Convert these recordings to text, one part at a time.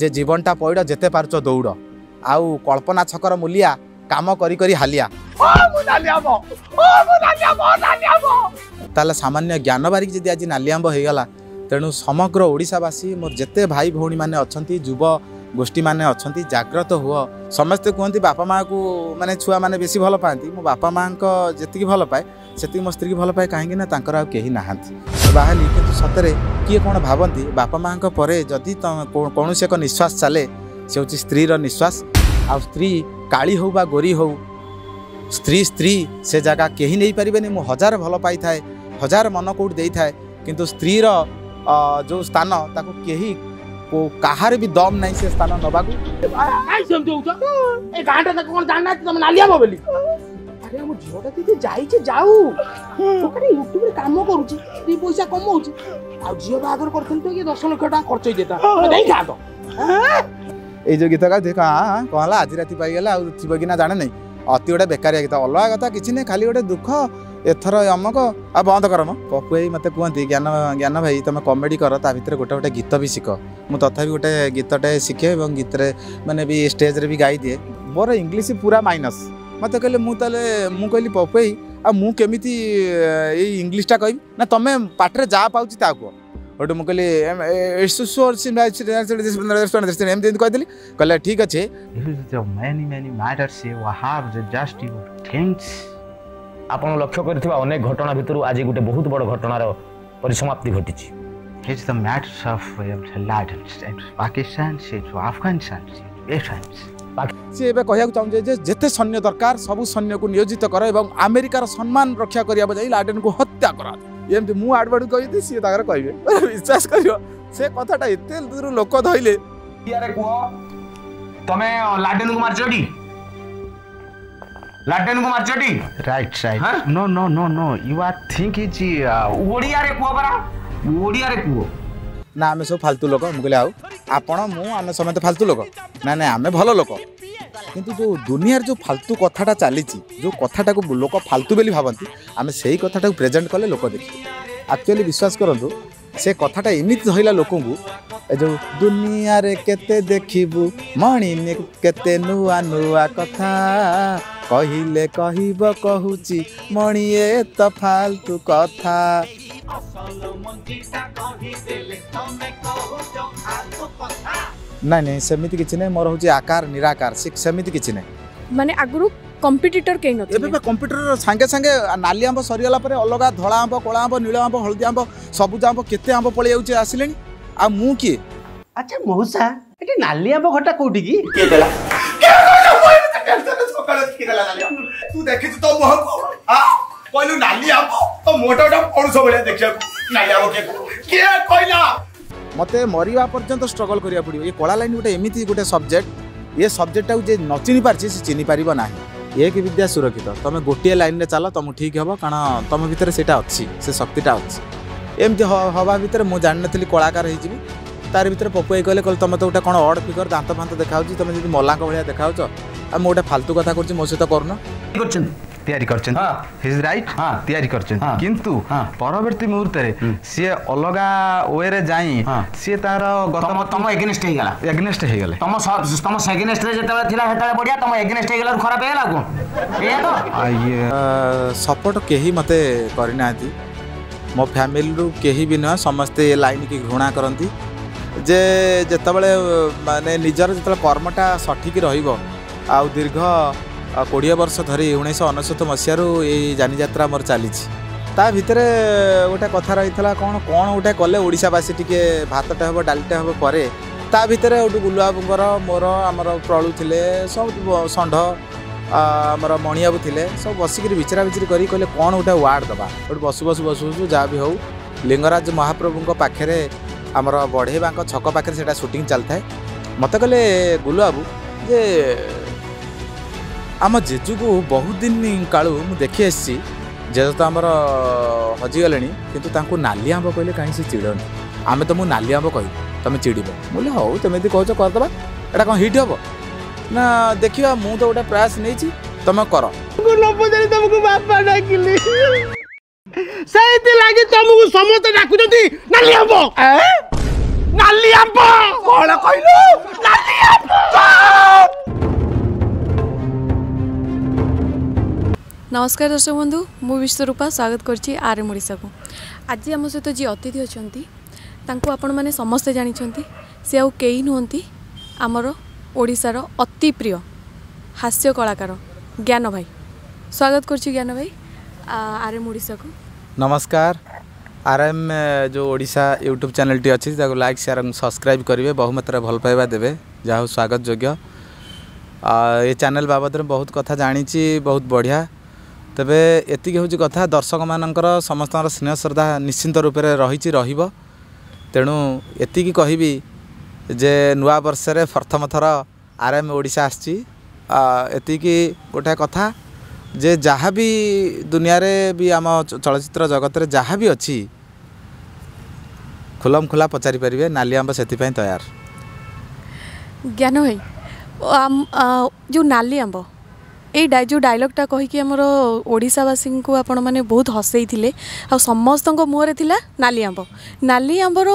ଯେ ଜୀବନଟା ପଇଡ଼, ଯେତେ ପାରୁଛ ଦୌଡ଼। ଆଉ କଳ୍ପନା ଛକର ମୂଲିଆ କାମ କରି କରି ହାଲିଆ। ତାହେଲେ ସାମାନ୍ୟ ଜ୍ଞାନ ବାରିକି ଯଦି ଆଜି ନାଲି ଆମ୍ବ ହେଇଗଲା, ତେଣୁ ସମଗ୍ର ଓଡ଼ିଶାବାସୀ, ମୋର ଯେତେ ଭାଇ ଭଉଣୀମାନେ ଅଛନ୍ତି, ଯୁବ ଗୋଷ୍ଠୀମାନେ ଅଛନ୍ତି, ଜାଗ୍ରତ ହୁଅ। ସମସ୍ତେ କୁହନ୍ତି ବାପା ମାଆକୁ ମାନେ ଛୁଆମାନେ ବେଶୀ ଭଲ ପାଆନ୍ତି। ମୋ ବାପା ମାଆଙ୍କ ଯେତିକି ଭଲ ପାଏ, ସେତିକି ମୋ ସ୍ତ୍ରୀକି ଭଲ ପାଏ। କାହିଁକି ନା ତାଙ୍କର ଆଉ କେହି ନାହାନ୍ତି। ବାହାଲି କିନ୍ତୁ ସତରେ କିଏ କ'ଣ ଭାବନ୍ତି, ବାପା ମାଆଙ୍କ ପରେ ଯଦି କୌଣସି ଏକ ନିଶ୍ୱାସ ଚାଲେ, ସେ ହେଉଛି ସ୍ତ୍ରୀର ନିଶ୍ୱାସ। ଆଉ ସ୍ତ୍ରୀ କାଳି ହଉ ବା ଗୋରୀ ହଉ, ସ୍ତ୍ରୀ ସ୍ତ୍ରୀ, ସେ ଜାଗା କେହି ନେଇପାରିବେନି। ମୁଁ ହଜାର ଭଲ ପାଇଥାଏ, ହଜାର ମନ କେଉଁଠି ଦେଇଥାଏ, କିନ୍ତୁ ସ୍ତ୍ରୀର ଯେଉଁ ସ୍ଥାନ, ତାକୁ କେହି କାହାର ବି ଦମ୍ ନାହିଁ ସେ ସ୍ଥାନ ନେବାକୁ। କାଇଁ ସେମିତି ହଉଛ? ଏ ଗାଁଟା ତାକୁ କ'ଣ ଜାଣିନାହାନ୍ତି ତମେ ନାଲି ଆମ୍ବ ବୋଲି? ଆରେ, ଆମ ଝିଅଟା ଦିଦି ଯାଇଛି, ଯାଉ, ଟୋକାଟା ୟୁଟ୍ୟୁବରେ କାମ କରୁଛି, ଦି ପଇସା କମଉଛି। ଆଉ ଝିଅ ବାହାଘର କରିଥିଲେ ତ ଇଏ 10 ଲକ୍ଷ ଟଙ୍କା ଖର୍ଚ୍ଚ ହେଇଯାଇଥାନ୍ତା, ଦେଇଥାନ୍ତ। ଏଇ ଯେଉଁ ଗୀତ ଗାଉଛି, କଣ ହେଲା, ଆଜି ରାତି ପାଇଗଲା ଆଉ ଥିବ କି ନା ଜାଣେ ନାହିଁ। ଅତି ଗୋଟେ ବେକାରିଆ ଗୀତ, ଅଲଗା କଥା କିଛି ନାହିଁ, ଖାଲି ଗୋଟେ ଦୁଃଖ। ଏଥର ଅମକ ଆଉ ବନ୍ଦ କର ମ। ପପୁ ଭାଇ ମୋତେ କୁହନ୍ତି, ଜ୍ଞାନ ଜ୍ଞାନ ଭାଇ, ତମେ କମେଡ଼ି କର, ତା ଭିତରେ ଗୋଟେ ଗୋଟେ ଗୀତ ବି ଶିଖ। ମୁଁ ତଥାପି ଗୋଟେ ଗୀତଟେ ଶିଖେ ଏବଂ ଗୀତରେ ମାନେ ବି ଷ୍ଟେଜ୍ରେ ବି ଗାଇଦିଏ। ମୋର ଇଂଲିଶ ପୁରା ମାଇନସ୍। ମୋତେ କହିଲେ, ମୁଁ ତାହେଲେ, ମୁଁ କହିଲି, ପପୁ ଭାଇ, ଆଉ ମୁଁ କେମିତି ଏଇ ଇଂଲିଶଟା କହିବି? ନା, ତମେ ପାଟିରେ ଯାହା ପାଉଛି ତାହା କୁହ। ଗୋଟେ ମୁଁ କହିଲି ଏମିତି ଏମିତି କହିଦେଲି। କହିଲେ, ଠିକ୍ ଅଛି। The many many matters you have the just your things. ଆପଣ ଲକ୍ଷ୍ୟ କରିଥିବା ଅନେକ ଘଟଣା ଭିତରୁ ଆଜି ଗୋଟେ ବହୁତ ବଡ଼ ଘଟଣାର ପରିସମାପ୍ତି ଘଟିଛି। It's the matters of Laden and Pakistan, it's Afghanistan, it's ସିଏ ଏବେ କହିବାକୁ ଚାହୁଁছে ଯେ ଯେତେ ସୈନ୍ୟ ଦରକାର, ସବୁ ସୈନ୍ୟକୁ ନିୟୋଜିତ କର ଏବଂ ଆମେରିକାର ସମ୍ମାନ ରକ୍ଷା କରିବାକୁ ଯାଇ ଲାଡେନକୁ ହତ୍ୟା କର। ଏମିତି ମୁଁ ଆଡ଼ୁ କହିବି, ସିଏ ତାଙ୍କର କହିବେ। ବିଶ୍ୱାସ କରିବ, ସେ କଥାଟା ଏତେ ଦୂର ଲୋକ ଧଇଲେ। ଇଆରେ କୁହ, ତମେ ଲାଡେନକୁ ମାରିଛଟି? ଲାଡେନକୁ ମାରିଛଟି? Right. Huh? No, no, no, no. You are think it's ଓଡ଼ିଆରେ କୁହ ପରା, ଓଡ଼ିଆରେ କୁହ। ନା, ଆମେ ସବୁ ଫାଲତୁ ଲୋକ। ମୁଁ କହିଲି, ଆଉ ଆପଣ, ମୁଁ, ଆମେ ସମସ୍ତେ ଫାଲତୁ ଲୋକ? ନା ନାଇଁ, ଆମେ ଭଲ ଲୋକ। କିନ୍ତୁ ଯେଉଁ ଦୁନିଆରେ ଯେଉଁ ଫାଲତୁ କଥାଟା ଚାଲିଛି, ଯେଉଁ କଥାଟାକୁ ଲୋକ ଫାଲତୁ ବୋଲି ଭାବନ୍ତି, ଆମେ ସେଇ କଥାଟାକୁ ପ୍ରେଜେଣ୍ଟ କଲେ ଲୋକ ଦେଖିବେ। ଆକ୍ଚୁଆଲି ବିଶ୍ୱାସ କରନ୍ତୁ, ସେ କଥାଟା ଏମିତି ଧଇଲା ଲୋକଙ୍କୁ। ଏ ଯେଉଁ ଦୁନିଆରେ କେତେ ଦେଖିବୁ ମଣି, କେତେ ନୂଆ ନୂଆ କଥା, କହିଲେ କହିବ କହୁଛି ମଣି, ଏ ତ ଫାଲତୁ କଥା। ନାଇଁ ନାଇଁ, ସେମିତି କିଛି ନାହିଁ। ମୋର ହେଉଛି ଆକାର ନିରାକାର, ସେମିତି କିଛି ନାହିଁ। ମାନେ ଆଗରୁ କମ୍ପିଟିଟର କେହି ଏବେ ନଥିଲେ? ବା କମ୍ପ୍ୟୁଟର ସାଙ୍ଗେ ସାଙ୍ଗେ ନାଲି ଆମ୍ବ ସରିଗଲା ପରେ ଅଲଗା ଧଳା ଆମ୍ବ, କଳା ଆମ୍ବ, ନୀଳ ଆମ୍ବ, ହଳଦୀ ଆମ୍ବ, ସବୁଜ ଆମ୍ବ, କେତେ ଆମ୍ବ ପଳେଇ ଯାଉଛି, ଆସିଲେଣି। ଆଉ ମୁଁ କିଏ? ଆଚ୍ଛା ମଉସା, ଏଠି ନାଲି ଆମ୍ବ ଘରଟା କୋଉଠି କି? ତୁ ଦେଖିଛୁ ତୋ ମୁହଁକୁ? କହିଲୁ, ନାଲି ଆମ୍ବ, ତୋ ମୁହଁଟା ଗୋଟେ ପଣସ ଭଳିଆ ଦେଖିବାକୁ। ନାଲି ଆମ୍ବ କିଏ କିଏ କହିଲା? ମତେ ମରିବା ପର୍ଯ୍ୟନ୍ତ ଷ୍ଟ୍ରଗଲ୍ କରିବାକୁ ପଡ଼ିବ। ଏ କଳା ଲାଇନ୍ ଗୋଟେ ଏମିତି ଗୋଟେ ସବଜେକ୍ଟ, ଏ ସବଜେକ୍ଟଟାକୁ ଯେ ନ ଚିହ୍ନି ପାରିଛି, ସେ ଚିହ୍ନି ପାରିବ ନାହିଁ। ଏକ ବିଦ୍ୟା ସୁରକ୍ଷିତ। ତମେ ଗୋଟିଏ ଲାଇନ୍ରେ ଚାଲ, ତମକୁ ଠିକ୍ ହେବ, କାରଣ ତମ ଭିତରେ ସେଇଟା ଅଛି, ସେ ଶକ୍ତିଟା ଅଛି। ଏମିତି ହବା ଭିତରେ ମୁଁ ଜାଣିନଥିଲି କଳାକାର ହେଇଯିବି। ତାରି ଭିତରେ ପପୁ ଭାଇ କହିଲେ, କହିଲେ, ତମେ ତ ଗୋଟେ କ'ଣ ଅଡ୍ ଫିଗର, ଦାନ୍ତ ଫାନ୍ତ ଦେଖାଯାଉଛି, ତମେ ଯଦି ମଲାଙ୍କ ଭଳିଆ ଦେଖାଯାଉଛ, ଆଉ ମୁଁ ଗୋଟେ ଫାଲତୁ କଥା କରୁଛି, ମୋ ସହିତ କରୁନ। କରିଛନ୍ତି। ତିଆରି କରିଛନ୍ତି। His right. ତିଆରି କରିଛନ୍ତି, କିନ୍ତୁ ପରବର୍ତ୍ତୀ ମୁହୂର୍ତ୍ତରେ ସିଏ ଅଲଗା ୱେରେ ଯାଇ ସିଏ ତାର ଗତ ତମ ଏଗେନଷ୍ଟ ହେଇଗଲା। ଏଗନେଷ୍ଟ ହେଇଗଲେ। ତମ ଏଗେନଷ୍ଟରେ ଯେତେବେଳେ ଥିଲା, ସେତେବେଳେ ବଢିଆ। ତମ ଏଗେନଷ୍ଟ ହେଇଗଲାରୁ ଖରାପ ହେଇଗଲା। ଆଉ କ'ଣ, ଏଇଆ ତ? ଇଏ ସପୋର୍ଟ କେହି ମୋତେ କରିନାହାନ୍ତି। ମୋ ଫ୍ୟାମିଲିରୁ କେହି ବି ନୁହଁ, ସମସ୍ତେ ଏ ଲାଇନ୍କି ଘୃଣା କରନ୍ତି। ଯେ ଯେତେବେଳେ ମାନେ ନିଜର ଯେତେବେଳେ କର୍ମଟା ସଠିକ୍ ରହିବ, ଆଉ ଦୀର୍ଘ 20 ବର୍ଷ ଧରି 1999 ମସିହାରୁ ଏଇ ଯାନିଯାତ୍ରା ମୋର ଚାଲିଛି। ତା ଭିତରେ ଗୋଟେ କଥା ରହିଥିଲା, କ'ଣ କ'ଣ ଗୋଟେ କଲେ ଓଡ଼ିଶାବାସୀ ଟିକେ ଭାତଟା ହେବ, ଡାଲିଟା ହେବ। ପରେ ତା ଭିତରେ ଗୋଟେ ଗୁଲୁବାବୁଙ୍କର, ମୋର, ଆମର ପ୍ରଳୁ ଥିଲେ, ସବୁ ଷଣ୍ଢ, ଆମର ମଣିବାବୁ ଥିଲେ, ସବୁ ବସିକିରି ବିଚରା ବିଚରି କରି କହିଲେ, କ'ଣ ଗୋଟେ ୱାର୍ଡ଼ ଦେବା। ଗୋଟେ ବସୁ ବସୁ ବସୁ ବସୁ ଯାହା ବି ହଉ, ଲିଙ୍ଗରାଜ ମହାପ୍ରଭୁଙ୍କ ପାଖରେ, ଆମର ବଢ଼େଇବାଙ୍କ ଛକ ପାଖରେ ସେଇଟା ସୁଟିଂ ଚାଲିଥାଏ। ମୋତେ କହିଲେ ଗୁଲୁବାବୁ ଯେ ଆମ ଜେଜୁକୁ ବହୁତ ଦିନ କାଳୁ ମୁଁ ଦେଖି ଆସିଛି, ଜେଜେ ତ ଆମର ହଜିଗଲେଣି, କିନ୍ତୁ ତାଙ୍କୁ ନାଲି ଆମ୍ବ କହିଲେ କାହିଁ ସେ ଚିଡ଼ନ୍ତି। ଆମେ ତମକୁ ନାଲି ଆମ୍ବ କହିବୁ, ତମେ ଚିଡ଼ିବ? ମୁଁ କହିଲି, ହଉ, ତମେ ଯଦି କହୁଛ କରିଦେବା। ଏଇଟା କ'ଣ ହିଟ୍ ହେବ ନା ଦେଖିବା। ମୁଁ ତ ଗୋଟେ ପ୍ରୟାସ ନେଇଛି, ତମେ କର। ନ ପଚାରି ତମକୁ ବାପା ଡାକିଲି, ସେଇଥିଲାଗି ତମକୁ ସମସ୍ତେ ଡାକୁଛନ୍ତି ନାଲି ଆମ୍ବ। ନାଲି ଆମ୍ବ। କଣ କହିଲୁ? ନାଲି ଆମ୍ବ। ନମସ୍କାର ଦର୍ଶକ ବନ୍ଧୁ, ମୁଁ ବିଶ୍ୱରୂପା ସ୍ୱାଗତ କରୁଛି ଆର୍ ଏମ୍ ଓଡ଼ିଶାକୁ। ଆଜି ଆମ ସହିତ ଯିଏ ଅତିଥି ଅଛନ୍ତି ତାଙ୍କୁ ଆପଣମାନେ ସମସ୍ତେ ଜାଣିଛନ୍ତି। ସେ ଆଉ କେହି ନୁହନ୍ତି, ଆମର ଓଡ଼ିଶାର ଅତି ପ୍ରିୟ ହାସ୍ୟ କଳାକାର ଜ୍ଞାନ ଭାଇ। ସ୍ୱାଗତ କରୁଛି ଜ୍ଞାନ ଭାଇ ଆର୍ ଏମ୍ ଓଡ଼ିଶାକୁ। ନମସ୍କାର। ଆର୍ ଏମ୍ ଯେଉଁ ଓଡ଼ିଶା ୟୁଟ୍ୟୁବ୍ ଚ୍ୟାନେଲ୍ଟି ଅଛି, ତାକୁ ଲାଇକ୍, ସେୟାର ଏବଂ ସବସ୍କ୍ରାଇବ୍ କରିବେ, ବହୁମାତ୍ରାରେ ଭଲ ପାଇବା ଦେବେ। ଯାହା ହଉ, ସ୍ୱାଗତ ଯୋଗ୍ୟ। ଏ ଚ୍ୟାନେଲ୍ ବାବଦରେ ବହୁତ କଥା ଜାଣିଛି, ବହୁତ ବଢ଼ିଆ। ତେବେ ଏତିକି ହେଉଛି କଥା, ଦର୍ଶକମାନଙ୍କର ସମସ୍ତଙ୍କର ସ୍ନେହ ଶ୍ରଦ୍ଧା ନିଶ୍ଚିନ୍ତ ରୂପରେ ରହିଛି, ରହିବ। ତେଣୁ ଏତିକି କହିବି ଯେ ନୂଆ ବର୍ଷରେ ପ୍ରଥମ ଥର ଆର୍ ଏମ୍ ଓଡ଼ିଶା ଆସିଛି। ଏତିକି ଗୋଟାଏ କଥା ଯେ ଯାହା ବି ଦୁନିଆରେ ବି ଆମ ଚଳଚ୍ଚିତ୍ର ଜଗତରେ ଯାହା ବି ଅଛି, ଖୁଲମ ଖୋଲା ପଚାରି ପାରିବେ। ନାଲି ଆମ୍ବ ସେଥିପାଇଁ ତୟାର। ଜ୍ଞାନ ଭାଇ, ଯେଉଁ ନାଲି ଆମ୍ବ ଏଇ ଯେଉଁ ଡାଇଲଗ୍ଟା କହିକି ଆମର ଓଡ଼ିଶାବାସୀଙ୍କୁ ଆପଣମାନେ ବହୁତ ହସେଇଥିଲେ, ଆଉ ସମସ୍ତଙ୍କ ମୁହଁରେ ଥିଲା ନାଲି ଆମ୍ବ। ନାଲି ଆମ୍ବର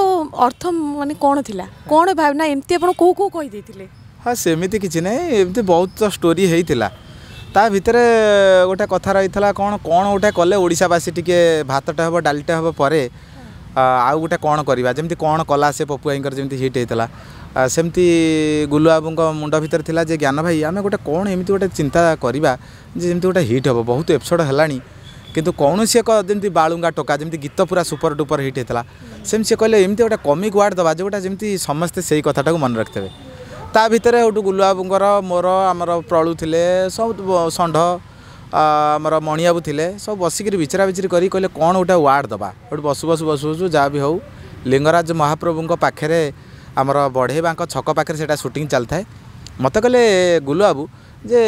ଅର୍ଥ ମାନେ କ'ଣ ଥିଲା, କ'ଣ ଭାବନା, ଏମିତି ଆପଣ କେଉଁ କେଉଁ କହିଦେଇଥିଲେ? ହଁ, ସେମିତି କିଛି ନାହିଁ, ଏମିତି ବହୁତ ଷ୍ଟୋରି ହେଇଥିଲା। ତା ଭିତରେ ଗୋଟେ କଥା ରହିଥିଲା, କ'ଣ କ'ଣ ଗୋଟେ କଲେ ଓଡ଼ିଶାବାସୀ ଟିକେ ଭାତଟା ହେବ, ଡାଲିଟା ହେବ ପରେ ଆଉ ଗୋଟେ କ'ଣ କରିବା, ଯେମିତି କ'ଣ କଲା ସେ ପପୁ ଭାଇଙ୍କର ଯେମିତି ହିଟ୍ ହେଇଥିଲା, ସେମିତି ଗୁଲୁ ବାବୁଙ୍କ ମୁଣ୍ଡ ଭିତରେ ଥିଲା ଯେ ଜ୍ଞାନ ଭାଇ, ଆମେ ଗୋଟେ କ'ଣ ଏମିତି ଗୋଟେ ଚିନ୍ତା କରିବା ଯେ ଯେମିତି ଗୋଟେ ହିଟ୍ ହେବ। ବହୁତ ଏପିସୋଡ଼ ହେଲାଣି, କିନ୍ତୁ କୌଣସି ଏକ ଯେମିତି ବାଳୁଙ୍ଗା ଟୋକା ଯେମିତି ଗୀତ ପୁରା ସୁପର ଡୁପର ହିଟ୍ ହେଇଥିଲା, ସେମିତି ସେ କହିଲେ ଏମିତି ଗୋଟେ କମିକ୍ ୱାର୍ଡ଼ ଦେବା ଯେଉଁଟା ଯେମିତି ସମସ୍ତେ ସେଇ କଥାଟାକୁ ମନେ ରଖିଥିବେ। ତା ଭିତରେ ସେଇଠୁ ଗୁଲୁ ବାବୁଙ୍କର, ମୋର, ଆମର ପ୍ରଳୁ ଥିଲେ, ସବୁ ଷଣ୍ଢ, ଆମର ମଣିବାବୁ ଥିଲେ, ସବୁ ବସିକିରି ବିଚରା ବିଚରି କରି କହିଲେ କ'ଣ ଗୋଟେ ୱାର୍ଡ଼ ଦେବା। ସେଇଠୁ ବସୁ ବସୁ ବସୁ ବସୁ ଯାହା ବି ହଉ, ଲିଙ୍ଗରାଜ ମହାପ୍ରଭୁଙ୍କ ପାଖରେ, ଆମର ବଢ଼େଇବାଙ୍କ ଛକ ପାଖରେ ସେଇଟା ସୁଟିଂ ଚାଲିଥାଏ। ମୋତେ କହିଲେ ଗୁଲୁ ବାବୁ ଯେ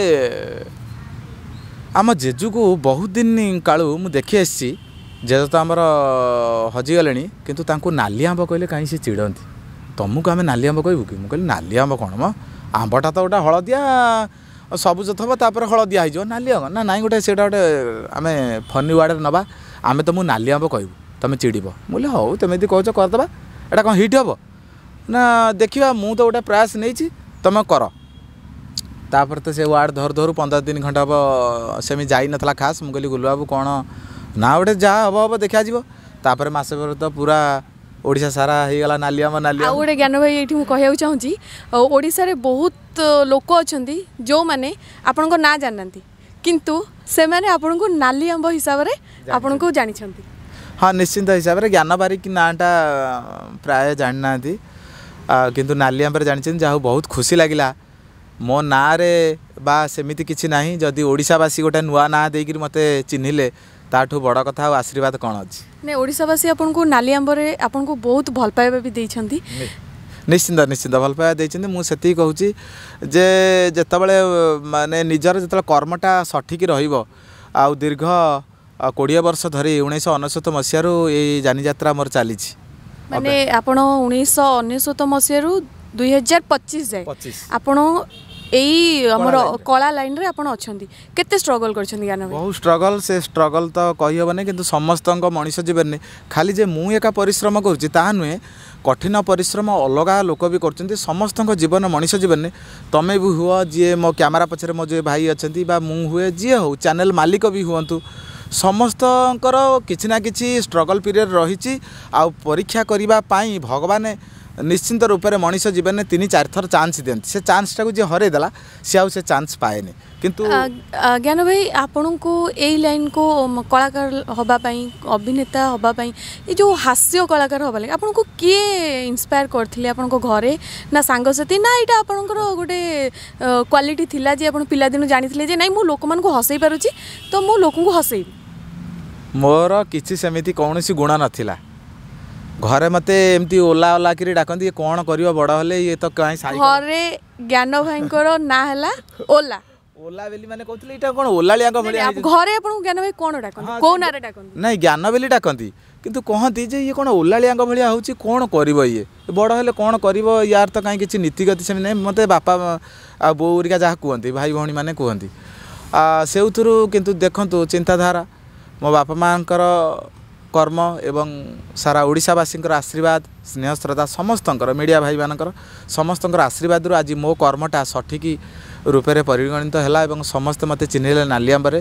ଆମ ଜେଜୁକୁ ବହୁତ ଦିନ କାଳୁ ମୁଁ ଦେଖି ଆସିଛି, ଜେଜେ ତ ଆମର ହଜିଗଲେଣି, କିନ୍ତୁ ତାଙ୍କୁ ନାଲି ଆମ୍ବ କହିଲେ କାହିଁ ସେ ଚିଡ଼ନ୍ତି। ତମକୁ ଆମେ ନାଲି ଆମ୍ବ କହିବୁ କି? ମୁଁ କହିଲି ନାଲି ଆମ୍ବ କ'ଣ ମ, ଆମ୍ବଟା ତ ଗୋଟେ ହଳଦିଆ ସବୁଜ ଥିବ, ତାପରେ ହଳଦିଆ ହେଇଯିବ, ନାଲି ଆମ୍ବ ନା ନାଇଁ, ଗୋଟେ ସେଇଟା ଗୋଟେ ଆମେ ଫନି ୱାର୍ଡ଼ରେ ନେବା, ଆମେ ତମକୁ ନାଲି ଆମ୍ବ କହିବୁ, ତମେ ଚିଡ଼ିବ। ମୁଁ କହିଲି ହଉ, ତମେ ଯଦି କହୁଛ କରିଦେବା। ଏଇଟା କ'ଣ ହିଟ୍ ହେବ ନା ଦେଖିବା, ମୁଁ ତ ଗୋଟେ ପ୍ରୟାସ ନେଇଛି, ତମେ କର। ତାପରେ ତ ସେ ୱାର୍ଡ଼ ଧରୁ ଧରୁ 15 ଦିନ ଖଣ୍ଡେ ହେବ, ସେମିତି ଯାଇନଥିଲା ଖାସ୍। ମୁଁ କହିଲି ଗୁଲୁବାବୁ କ'ଣ ନା ଗୋଟେ ଯାହା ହେବ ହେବ, ଦେଖାଯିବ। ତାପରେ ମାସେ ପରେ ତ ପୁରା ଓଡ଼ିଶା ସାରା ହେଇଗଲା ନାଲି ଆମ୍ବ ନାଲି ଆଉ ଆମ୍ବ। ଗୋଟେ ଜ୍ଞାନ ଭାଇ, ଏଇଠି ମୁଁ କହିବାକୁ ଚାହୁଁଛି, ଆଉ ଓଡ଼ିଶାରେ ବହୁତ ଲୋକ ଅଛନ୍ତି ଯେଉଁମାନେ ଆପଣଙ୍କ ନାଁ ଜାଣିନାହାନ୍ତି, କିନ୍ତୁ ସେମାନେ ଆପଣଙ୍କୁ ନାଲି ଆମ୍ବ ହିସାବରେ ଆପଣଙ୍କୁ ଜାଣିଛନ୍ତି। ହଁ, ନିଶ୍ଚିନ୍ତ ହିସାବରେ ଜ୍ଞାନ ବାରିକ ନାଁଟା ପ୍ରାୟ ଜାଣିନାହାନ୍ତି, କିନ୍ତୁ ନାଲି ଆମ୍ବରେ ଜାଣିଛନ୍ତି। ଯାହା ହଉ, ବହୁତ ଖୁସି ଲାଗିଲା। ମୋ ନାଁରେ ବା ସେମିତି କିଛି ନାହିଁ, ଯଦି ଓଡ଼ିଶାବାସୀ ଗୋଟେ ନୂଆ ନାଁ ଦେଇକିରି ମୋତେ ଚିହ୍ନିଲେ, ତାଠୁ ବଡ଼ କଥା ଆଉ ଆଶୀର୍ବାଦ କ'ଣ ଅଛି? ନାଇଁ, ଓଡ଼ିଶାବାସୀ ଆପଣଙ୍କୁ ନାଲି ଆମ୍ବରେ ଆପଣଙ୍କୁ ବହୁତ ଭଲ ପାଇବା ବି ଦେଇଛନ୍ତି। ନିଶ୍ଚିନ୍ତ ନିଶ୍ଚିନ୍ତ ଭଲ ପାଇବା ଦେଇଛନ୍ତି। ମୁଁ ସେତିକି କହୁଛି ଯେ ଯେତେବେଳେ ମାନେ ନିଜର ଯେତେବେଳେ କର୍ମଟା ସଠିକ୍ ରହିବ, ଆଉ ଦୀର୍ଘ 20 ବର୍ଷ ଧରି 1999 ମସିହାରୁ ଏଇ ଯାନିଯାତ୍ରା ମୋର ଚାଲିଛି। ମାନେ ଆପଣ 1999 ମସିହାରୁ 2025 ଯାଏ 25 ଆପଣ ଏଇ ଆମର ଲାଇନରେ। କଳା ଲାଇନରେ ଆପଣ ଅଛନ୍ତି। କେତେ ଷ୍ଟ୍ରଗଲ୍ କରିଛନ୍ତି ଜ୍ଞାନ ଭାଇ? ବହୁତ ଷ୍ଟ୍ରଗଲ୍। ସେ ଷ୍ଟ୍ରଗଲ୍ ତ କହିହେବନି, କିନ୍ତୁ ସମସ୍ତଙ୍କ ମଣିଷ ଜୀବନରେ ଖାଲି ଯେ ମୁଁ ଏକା ପରିଶ୍ରମ କରୁଛି ତାହା ନୁହେଁ, କଠିନ ପରିଶ୍ରମ ଅଲଗା ଲୋକ ବି କରୁଛନ୍ତି। ସମସ୍ତଙ୍କ ଜୀବନ, ମଣିଷ ଜୀବନରେ ତମେ ବି ହୁଅ, ଯିଏ ମୋ କ୍ୟାମେରା ପଛରେ ମୋ ଯିଏ ଭାଇ ଅଛନ୍ତି, ବା ମୁଁ ହୁଏ, ଯିଏ ହଉ, ଚ୍ୟାନେଲ୍ ମାଲିକ ବି ହୁଅନ୍ତୁ, ସମସ୍ତଙ୍କର କିଛି ନା କିଛି ଷ୍ଟ୍ରଗଲ୍ ପିରିୟଡ଼ ରହିଛି। ଆଉ ପରୀକ୍ଷା କରିବା ପାଇଁ ଭଗବାନ ନିଶ୍ଚିନ୍ତ ରୂପରେ ମଣିଷ ଜୀବନରେ ତିନି ଚାରିଥର ଚାନ୍ସ ଦିଅନ୍ତି। ସେ ଚାନ୍ସଟାକୁ ଯିଏ ହରେଇ ଦେଲା, ସେ ଆଉ ସେ ଚାନ୍ସ ପାଏନି। କିନ୍ତୁ ଜ୍ଞାନ ଭାଇ, ଆପଣଙ୍କୁ ଏଇ ଲାଇନକୁ କଳାକାର ହେବା ପାଇଁ, ଅଭିନେତା ହେବା ପାଇଁ, ଏ ଯେଉଁ ହାସ୍ୟ କଳାକାର ହେବା ଲାଗି ଆପଣଙ୍କୁ କିଏ ଇନ୍ସପାୟାର କରିଥିଲେ? ଆପଣଙ୍କ ଘରେ ନା ସାଙ୍ଗସାଥି, ନା ଏଇଟା ଆପଣଙ୍କର ଗୋଟେ କ୍ୱାଲିଟି ଥିଲା ଯେ ଆପଣ ପିଲାଦିନୁ ଜାଣିଥିଲେ ଯେ ନାଇଁ, ମୁଁ ଲୋକମାନଙ୍କୁ ହସେଇ ପାରୁଛି ତ ମୁଁ ଲୋକଙ୍କୁ ହସେଇବି? ମୋର କିଛି ସେମିତି କୌଣସି ଗୁଣ ନଥିଲା। ଘରେ ମୋତେ ଏମିତି ଓଲା ଓଲା କରି ଡାକନ୍ତି, ଇଏ କ'ଣ କରିବ ବଡ଼ ହେଲେ, ଇଏ ତ କାହିଁ ସାଇକେଲ। ଘରେ ଜ୍ଞାନ ଭାଇଙ୍କର ନାଁ ହେଲା ଓଲା। ଓଲା ବୋଲି ମାନେ କହୁଥିଲେ ଏଇଟା କ'ଣ ଓଲାଳିଆଙ୍କ ଭଳିଆ ହେଇଯାଇଛି। ଘରେ ଆପଣଙ୍କୁ ଜ୍ଞାନ ଭାଇ କ'ଣ ଡାକନ୍ତି? ହଁ, କୋଉ ନାଁରେ ଡାକନ୍ତି? ନାଇଁ, ଜ୍ଞାନ ବୋଲି ଡାକନ୍ତି, କିନ୍ତୁ କହନ୍ତି ଯେ ଇଏ କ'ଣ ଓଲାଳିଆଙ୍କ ଭଳିଆ ହେଉଛି, କ'ଣ କରିବ ଇଏ ବଡ଼ ହେଲେ, କ'ଣ କରିବ, ୟାର ତ କାହିଁ କିଛି ନୀତିଗତି ସେମିତି ନାହିଁ। ମୋତେ ବାପା ଆଉ ବୋଉ ହେରିକା ଯାହା କୁହନ୍ତି, ଭାଇ ଭଉଣୀମାନେ କୁହନ୍ତି ସେଇଥିରୁ। କିନ୍ତୁ ଦେଖନ୍ତୁ ଚିନ୍ତାଧାରା, ମୋ ବାପା ମାଆଙ୍କର କର୍ମ ଏବଂ ସାରା ଓଡ଼ିଶାବାସୀଙ୍କର ଆଶୀର୍ବାଦ, ସ୍ନେହ, ଶ୍ରଦ୍ଧା, ସମସ୍ତଙ୍କର, ମିଡ଼ିଆ ଭାଇମାନଙ୍କର, ସମସ୍ତଙ୍କର ଆଶୀର୍ବାଦରୁ ଆଜି ମୋ କର୍ମଟା ସଠିକ୍ ରୂପରେ ପରିଗଣିତ ହେଲା ଏବଂ ସମସ୍ତେ ମୋତେ ଚିହ୍ନିଲେ ନାଲିଆମ୍ବରେ।